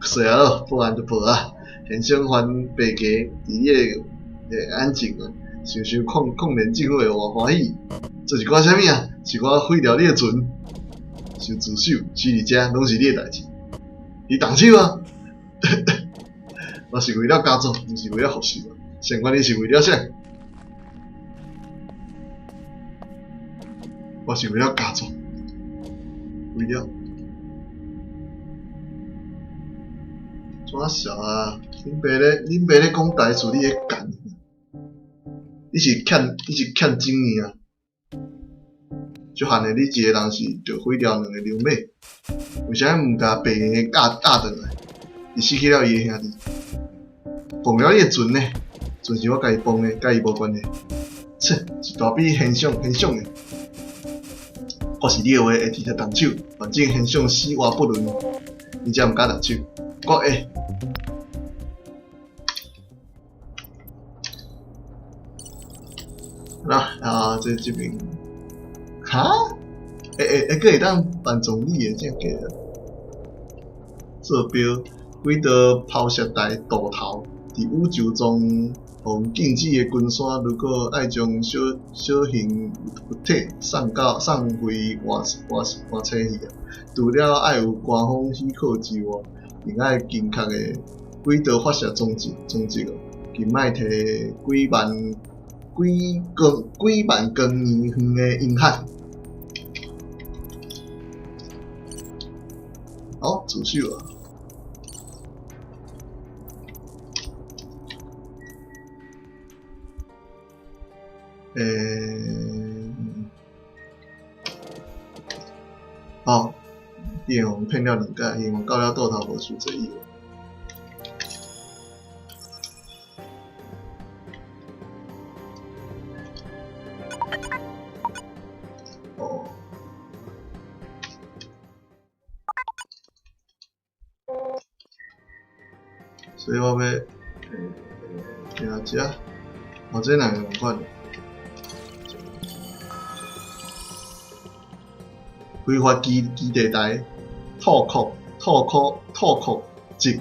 算啊咯，報案就報啊。現場還白家佇你的安靜啊，想想抗聯政府會偌歡喜。這是我啥物啊？是我毀掉你的船，想自首，死佇遮攏是你的代誌。你動手啊！我是為了家族，毋是為了復仇啊！誰管你是為了啥？我是為了家族，為了。怎笑啊？恁爸咧講台詞，你咧幹？你是欠錢爾啊？足漢的你一個人是著毀掉兩個流馬，為啥物毋共白的壓轉來？伊失去了伊的兄弟，放了你的船呢？船是我家己放的，佮伊無關係。切，一大筆現象現象的。我是你的話，會直接動手，反正現象死活不論，你才毋敢動手。我會。啦啊，這邊，哈？欸，閣會當辦總理的，真假的？做標，軌道拋射台渡頭，佇宇宙中予禁止的群山，如果愛將小型物體送回外星去啊，除了愛有官方許可之外，另愛精確的軌道發射裝置哦，今擺提幾萬光年遠的銀海。好，自首啊！好，你予人騙了兩擺，希望到了倒頭無傷濟意。哦。所以我欲，行遮，哦，這兩個仝款。非法基地台，吐殼值，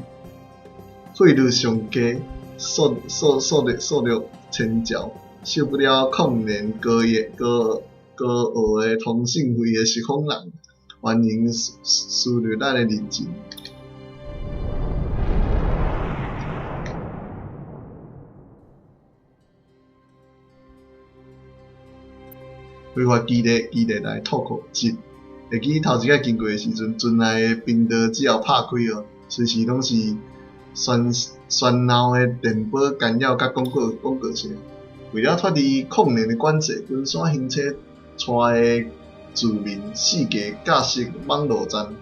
费率上低，速率千兆，受不了抗联高傲的通信费的实风人，歡迎輸入咱的認證。非法基地台吐殼值。會記頭一擺經過的時陣，船內的頻道只要拍開哦，隨時攏是喧鬧的電波干擾佮廣告聲。為了脫離抗聯的管制，群山行車帶的住民四界架設網路站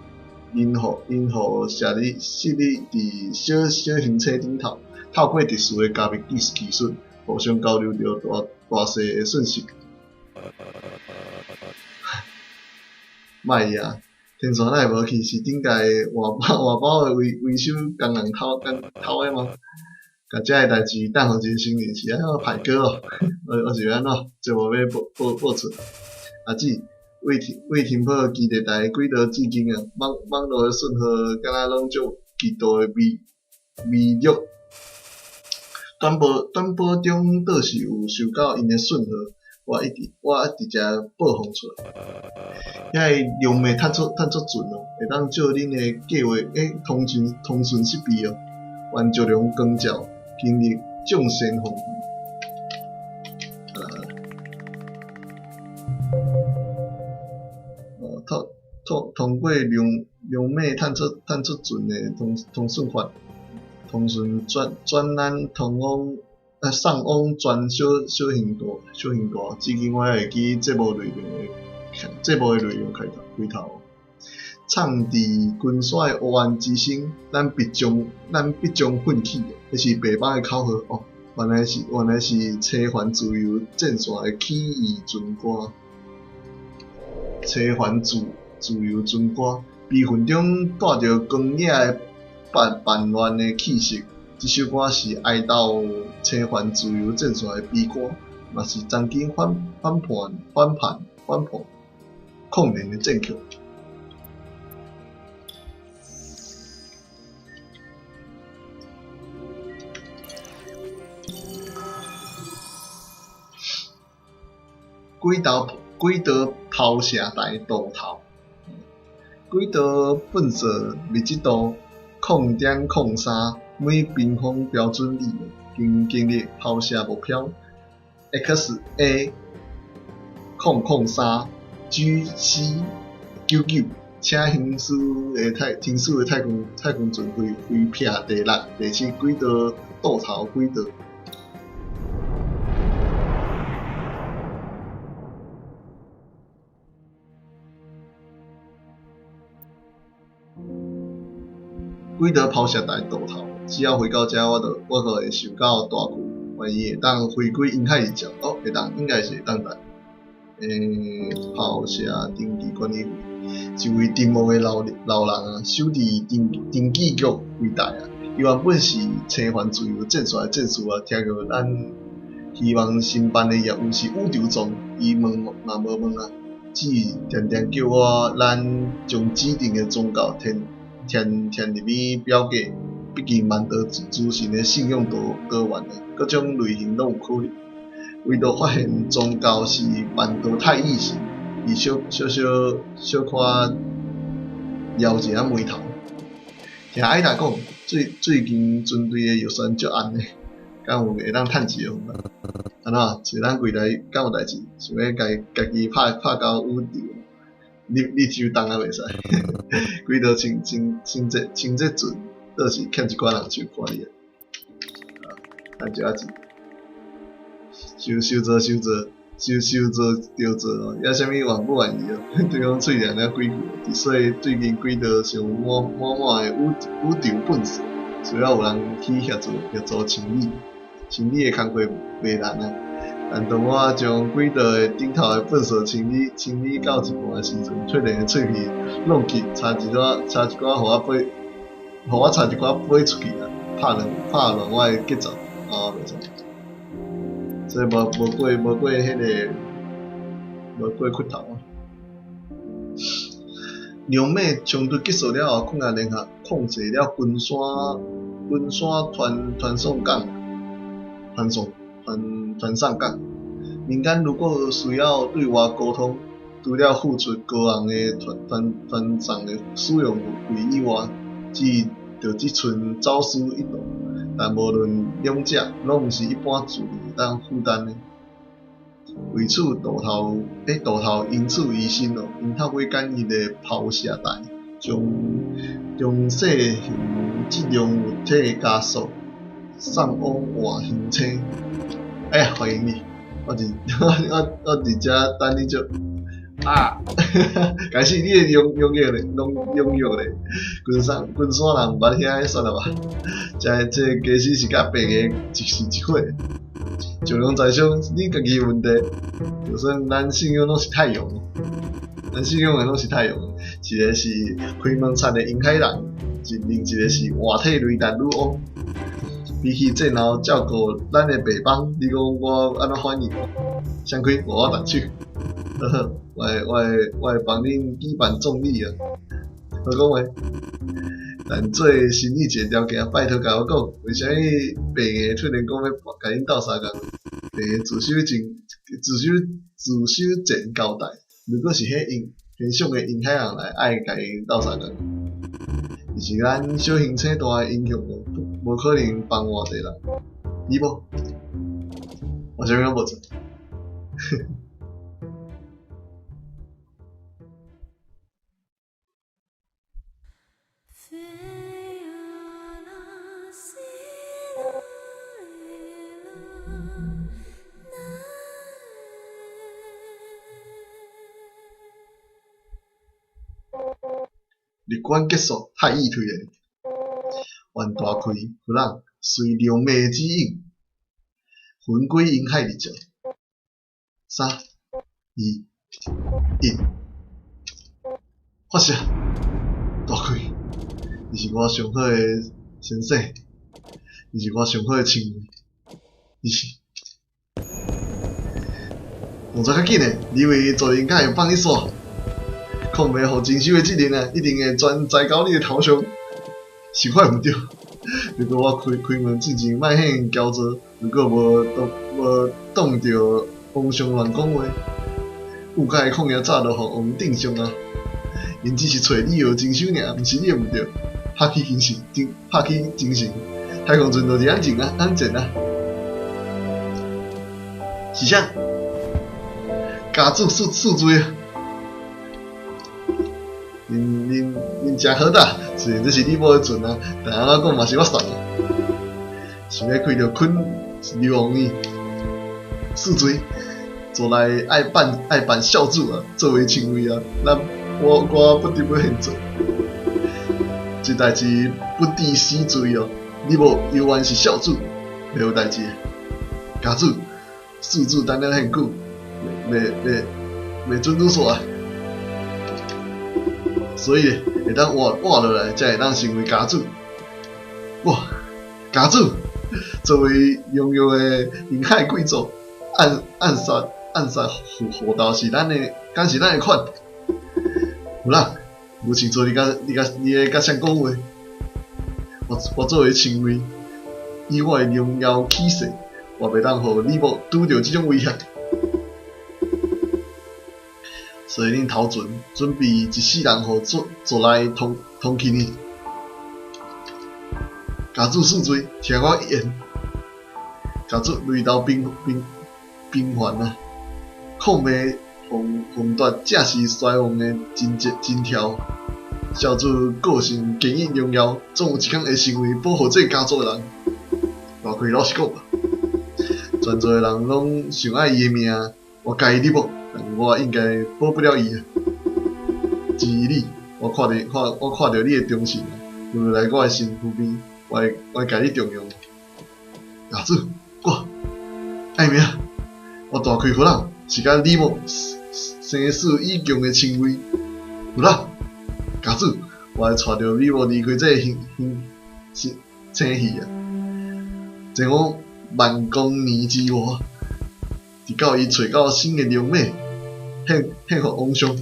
，𪜶予設立佇小行星頂頭，透過特殊的加密技術，互相交流著大細的訊息。莫啊！天線哪會無去？是頂屆外包的維修工人偷的嗎？共這个代誌等予真承認是按怎歹哥哦？我是欲按怎？節目欲報出來。阿姊，為停泊基地台軌道至今啊，網路的訊號敢若攏足極度的微微弱。短波短波中倒是有收到𪜶的訊號，我一直我佇遮播放出來。遐个量的探測探測船哦，會當照恁的計畫通訊通訊設備哦，願石龍光照，今日眾仙奉。哦，通通通過量量碼探測探測船的通通訊法。通訊轉轉咱通往送往全小小型大小型大，至今我還會記節目內容的節目的內容開頭開頭。藏佇群山的黑暗之星，咱必將咱必將奮起。彼是白幫的口號哦，原來是原來是青環自由戰線的起義軍歌。青環自自由軍歌，悲憤中帶著光影的。叛叛亂的氣息，這首歌是哀悼青環自由戰線的悲歌，嘛是曾經反反叛、反叛、反叛抗聯的戰曲。軌道軌道拋射台導頭，軌道噴射密集度。0.03每平方標準米，經經歷拋射目標 X A 003 G C 99，請行駛的太行駛的太空太空船飛飛劈第六、第七軌道倒頭軌道。軌道拋射台倒頭，只要回到遮，我就我就會受到大鼓，願意會當回歸銀海日照哦，會當應該是會當來。拋射登記管理員，一位沉默的老老人啊，守佇登登記局櫃台啊。伊原本是青環自由戰線的戰士啊，聽講咱希望新辦的業務是宇宙撞，伊問嘛無問啊，只定定叫我咱將指定的宗教填。填填入去表格，畢竟萬道諸神的信仰多多元啊，各種類型攏有可能。唯獨發現宗教是萬道太乙神，伊小小小小可搖一下眉頭。聽艾達講，最最近船隊的預算足紅的，敢有會當趁錢的方法？按怎？找咱櫃台敢有代誌？想欲家家己拍拍交宇宙？你你手動啊袂使，規道清清清潔清潔船，倒是欠一寡人手看你啊，趁一寡錢，收收做收做，收收做著做哦，抑啥物願不願意哦？對講喙念了幾句，所以最近軌道上滿滿滿的宇宇宙糞埽，需要有人去協助協助清理，清理的工課袂難啊。但當我將軌道的頂頭的糞埽清理清理到一半的時陣，突然喙皮攏去，差一寡差一寡，予我飛，予我差一寡飛出去啊！拍亂拍亂我的節奏，哦，袂使。所以無無過無過彼個無過骨頭啊。兩馬衝突結束了後，抗阿聯合控制了群山群山傳傳送港傳送。傳傳送港，民間如果需要對外溝通，除了付出高昂的傳傳傳送的使用費以外，只著這賰走私一道。但無論兩者，攏毋是一般住民會當負擔的。為此，渡頭渡頭因此犧牲哦，𪜶透過簡易的拋射台，將將細型質量物體加速送往外行星。哎呀，歡迎你！我佇我我我佇遮等你足啊！開始你的用用藥咧，攏用藥咧，群山群山人毋捌遐算了吧。這這其實是佮白个一時一伙。石龍在想你家己問題，就算咱信仰攏是太陽，咱信仰的攏是太陽，一個是開門賊的銀海人，一另一個是活體雷達女王。比起戰後照顧咱的北方，你講我按怎反應？雙開，無我動手。呵呵，我會我會我會幫恁舉辦葬禮啊。好講話，但做生意一个條件，拜託共我講，為啥物白牙突然講欲共恁鬥相共？白牙自首前，自首自首前交代，如果是彼英天上的銀海人來，愛共𪜶鬥相共。伊是咱小行星大的英雄，無可能幫偌濟人。你無？我啥物攏無做。入關結束，太乙推薦。袁大奎、弗朗隨龍馬指引，魂歸銀海日照。三、二、一，發射！大奎，你是我上好的先生，你是我上好的親人，你是。動作較緊的，你以為做人敢會放你煞？控袂予征收的責任啊，一定會全栽到你的頭上。是我毋對。如果我開開門進前莫遐焦躁，如果無擋無擋著王上亂講話，有解曠野早就予王頂上啊。𪜶只是揣你學徵收爾，毋是你的毋對。拍起精神，精拍起精神，太空船就佇安靜啊，安全啊。是啥？家主恕恕罪啊！恁恁恁誠好膽，雖然這是你某的船啊，但按怎講嘛是我送的。想欲開著昆流亡伊，恕罪，做來愛扮愛扮孝主啊，作為親衛啊，咱我我不得不現做。這代誌不致死罪哦，你無猶原是孝主，袂有代誌。家主，恕主等了遐久，袂袂袂准愈煞啊。所以會當活活落來，才會當成為家主。哇，家主作為榮耀的銀海貴族，暗暗殺暗殺虎虎頭是咱的，敢是咱的款？有啦，無清楚你佮你佮你咧佮誰講話？我我作為親衛，以我的榮耀起誓，我袂當予你某拄著這種威脅。所以恁頭船準備一世人予做做來通通氣呢？家主恕罪，聽我一言。家主雷頭平平平凡啊，抗袂奉奉奪正是衰亡的真節真條。少主個性堅毅榮耀，總有一天會成為保護這個家族的人。大開老實講，全座的人攏想愛伊的命，我介意你無？但我應該保不了伊啊。至於你，我看著看我看著你的忠誠啊，落來我的身軀邊，我會我會共你重用。家主，我愛命，我大開弗朗是佮你某生死與共的親衛。弗朗，家主，我會帶著你某離開這個星星星星系啊，前往萬光年之外，直到伊揣到新的龍馬，獻獻予王上，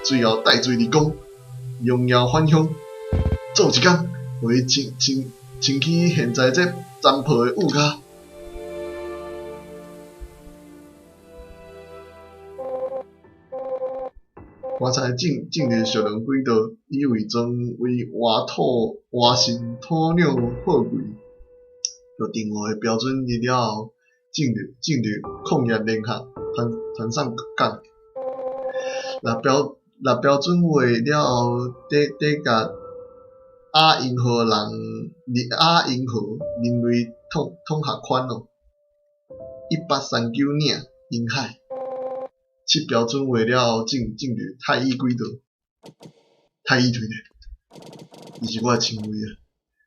最後戴罪立功，榮耀返鄉。總有一天，予伊清清清去現在這殘破的烏跤。棺材進進入小龍軌道，以為裝為活土活性土壤貨櫃，就定予的標準入了後，進入進入礦業聯合傳傳送港。若標若標準化了後，底底甲亞銀河人亞銀河人類統統合款哦，1839嶺銀海。七標準化了後，進進入太乙軌道，太乙推咧，伊是我的親衛啊，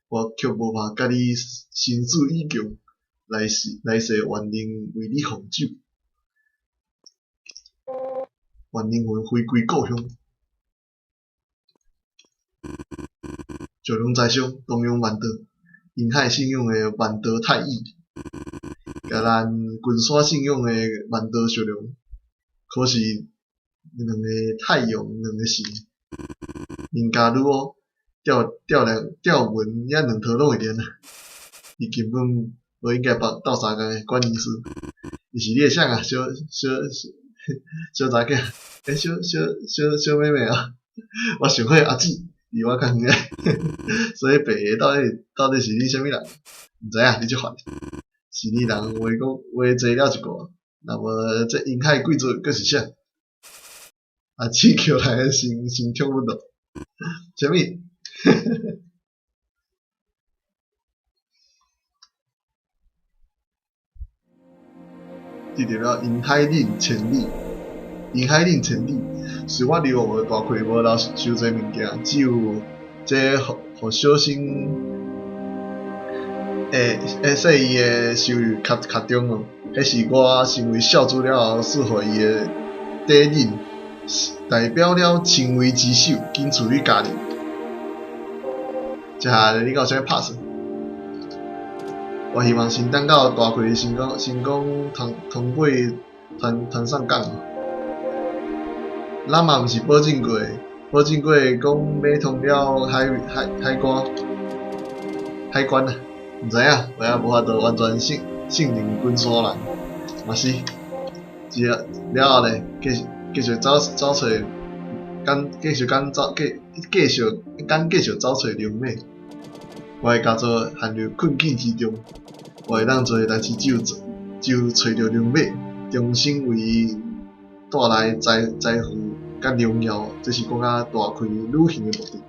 我卻無法佮你生死與共，來世來世願靈為你奉酒，願靈魂回歸故鄉。石龍在上，東洋萬道，銀海信仰的萬道太乙，佮咱群山信仰的萬道石龍。可是兩個太陽，兩個神，人家女巫吊吊兩吊文遐兩套攏會練啊！伊根本無應該幫鬥相共的，管伊事。伊是你的啥啊？小小小查囝，欸，小小小小妹妹啊！我想起阿姊離我較遠的，所以白的到底是你啥物人？毋知影，你這煩。是你人話講話濟了一個，若無這銀海貴族閣是啥？阿姊叫來先先聽不懂，啥物？得著了銀海嶺千里，銀海嶺千里，雖我流無大氣，無留傷濟物件，只有這予予小心會會說伊的收入較較中哦。彼是我成為少主了後賜予伊的底領，代表了親威之手，僅次於家己。接下來你敢有啥物拍算？我希望先等到大氣成功成功通通過傳傳送港。咱嘛毋是保證過，保證過講買通了海海海關海關啊，毋知影，我也無法度完全信信任滾山人，嘛是，之後了後咧，繼續繼續走走揣，敢繼續敢走繼繼續敢繼續走揣龍馬，我的家族陷入困境之中，我會當做的代誌只有只有揣著龍馬，重新為伊帶來財財富佮榮耀，這是國家大開旅行的目的。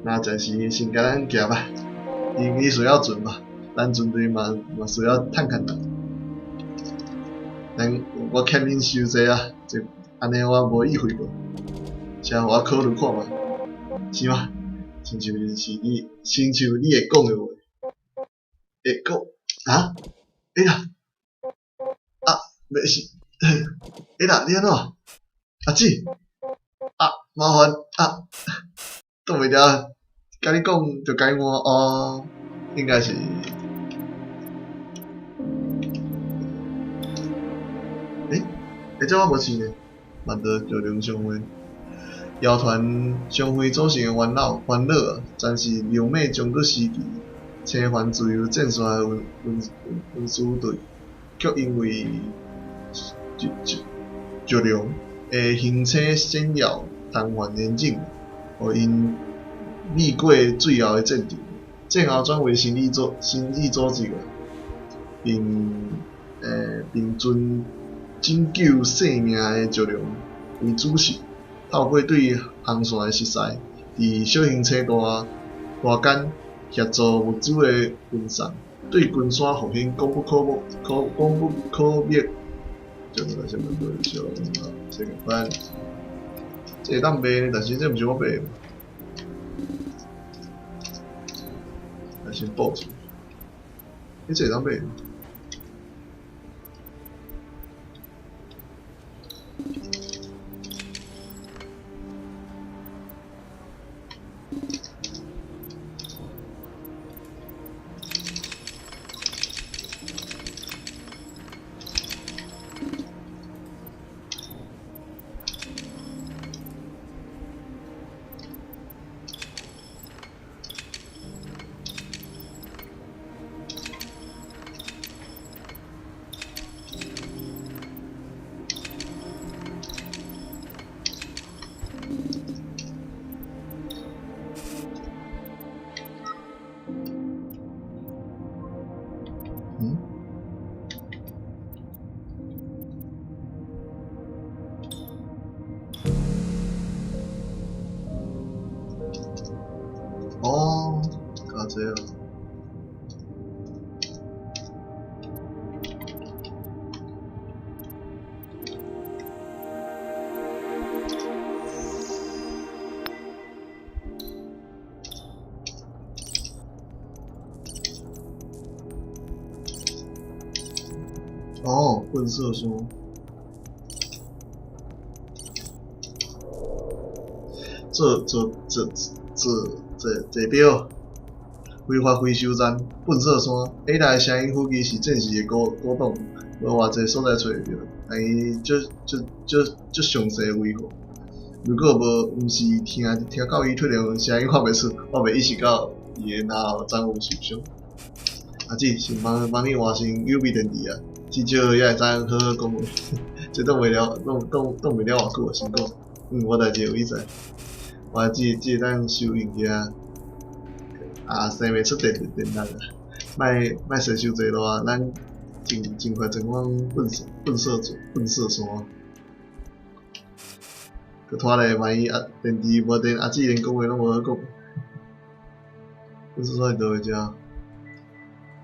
那暫時先共咱行吧，伊需要船嘛，咱船隊嘛嘛需要趁牽人。咱我欠恁傷濟啊，這按呢我無意回報，請予我考慮看覓，是嗎？親像是你，親像你會講的話，會講啊？欸啦，啊，袂是，欸啦，你按怎？阿姊，啊，麻煩啊，擋袂牢，共你講就改換哦，應該是。欸，欸，這我無試呢，萬德石龍商會，謠傳商會組成的元老元老啊，曾是龍馬將國時期青番自由戰線的運運運輸隊，卻因為石石石龍的行車閃耀癱瘓嚴重，予𪜶避過最後的戰場，戰後轉為生意組生意組織啊，並並尊拯救性命的石龍為主席，透過對航線的熟似，佇小型車大大間協助物資的運送，對群山復興功不可沒，可功不可沒。這個啥物對？這個反正這會當賣呢，但是這毋是我賣的。來先報一下，欸，這會當賣？嗯？哦，加這哦。哦，笨色說，做做做做坐坐標，非法回收站，笨色山，下來的聲音附近是戰時的古古董，無偌濟所在揣會著，但伊足足足足詳細維護。如果無毋是聽聽到伊突然聲音看袂出，我袂意識到伊的腦怎有受傷。阿姊，先幫幫你換成有備電池啊，至少也會知影好好講話。這擋袂了，擋擋擋袂了偌久啊，先講。嗯，我代誌有伊在。我只只會當收音機啊，啊，生袂出電電力啊，莫莫踅傷濟路啊，咱盡盡快前往糞糞色糞色山。閣拖咧，萬一啊電池無電，阿姊連講話攏無好講。糞色山佇佗位遮？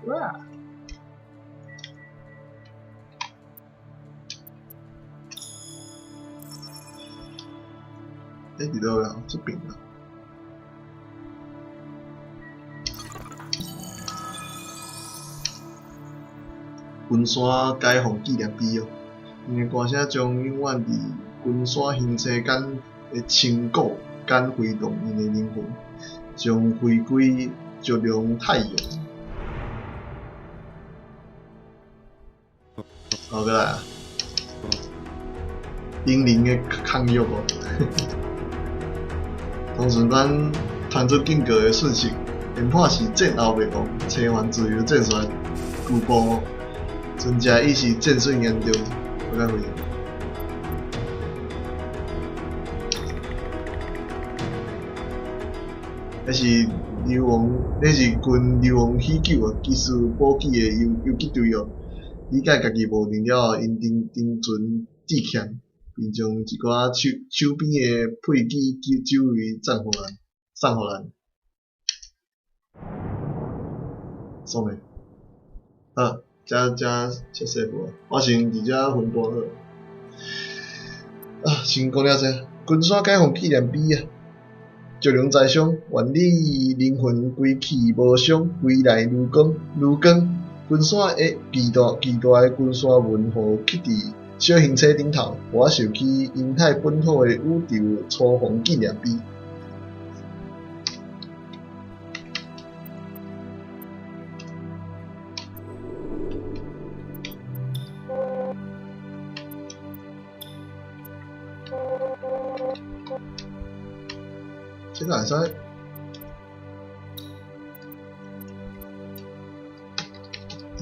哇！欸，佇佗位啊？這邊啊？群山解放紀念碑哦，𪜶的歌聲將永遠佇群山形成間的深谷間揮動𪜶的靈魂，將回歸照亮太陽。好，閣來啊！英靈的抗藥哦，通訊官傳出警告的訊息，研判是戰後滅亡，切換自由戰線舊部，船隻已是戰損嚴重，我敢回應。那是流亡，那是軍流亡許久啊，技術補給的游游擊隊哦，理解家己無能了後，𪜶沉沉船致歉，並將一寡手手邊的配給酒位送予咱，送予咱。爽未？好，遮遮遮 save 啊，我先佇遮分段好。啊，先講了這，群山解放紀念碑啊，石龍在上，願你靈魂歸去無傷，歸來如光如光。群山的巨大巨大的群山文予刻佇小型車頂頭，我想起英泰本土的宇宙粗獷紀念碑。這個會使？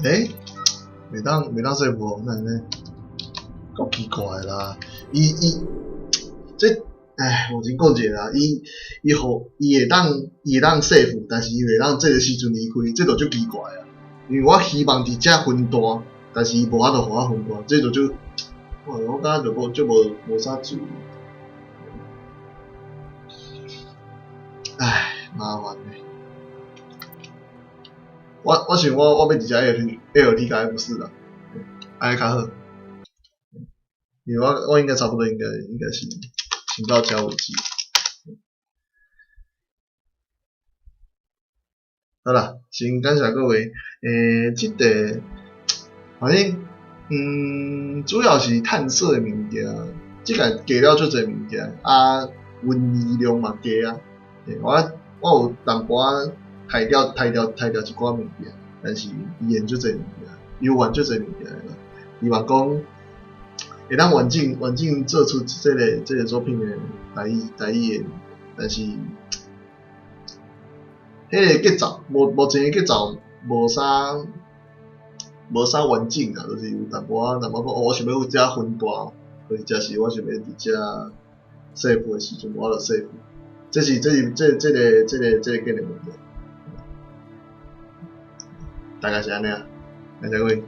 欸，袂當袂當說無，哪會按呢？夠奇怪啦！伊伊這，唉，我先講一下啦。伊伊予伊會當伊會當 save，但是伊袂當這个時陣離開，這就足奇怪啊！因為我希望佇遮分段，但是伊無法度予我分段，這就足，我我感覺就無足無無啥注意。唉，麻煩咧。我我想我我欲佇遮 L L T 共伊不是啦，按呢較好。因為我我應該差不多應該應該是先到遮為止。好啦，先感謝各位。欸，這個反正主要是探索的物件，這個加了足濟物件，啊，文字量嘛加啊。我我有淡薄仔刣掉刣掉刣掉一寡物件，但是依然足濟物件，猶原足濟物件啦。希望講會當完整完整做出這个這个作品的台語台語的，但是彼个節奏，目目前的節奏無啥無啥完整啊，就是有淡薄仔淡薄仔講，哦，我想欲有遮分段，或者是我想欲佇遮 save 的時陣，我就 save。這是這是這這个這个這个概念問題，大概是按呢啊，感謝各位。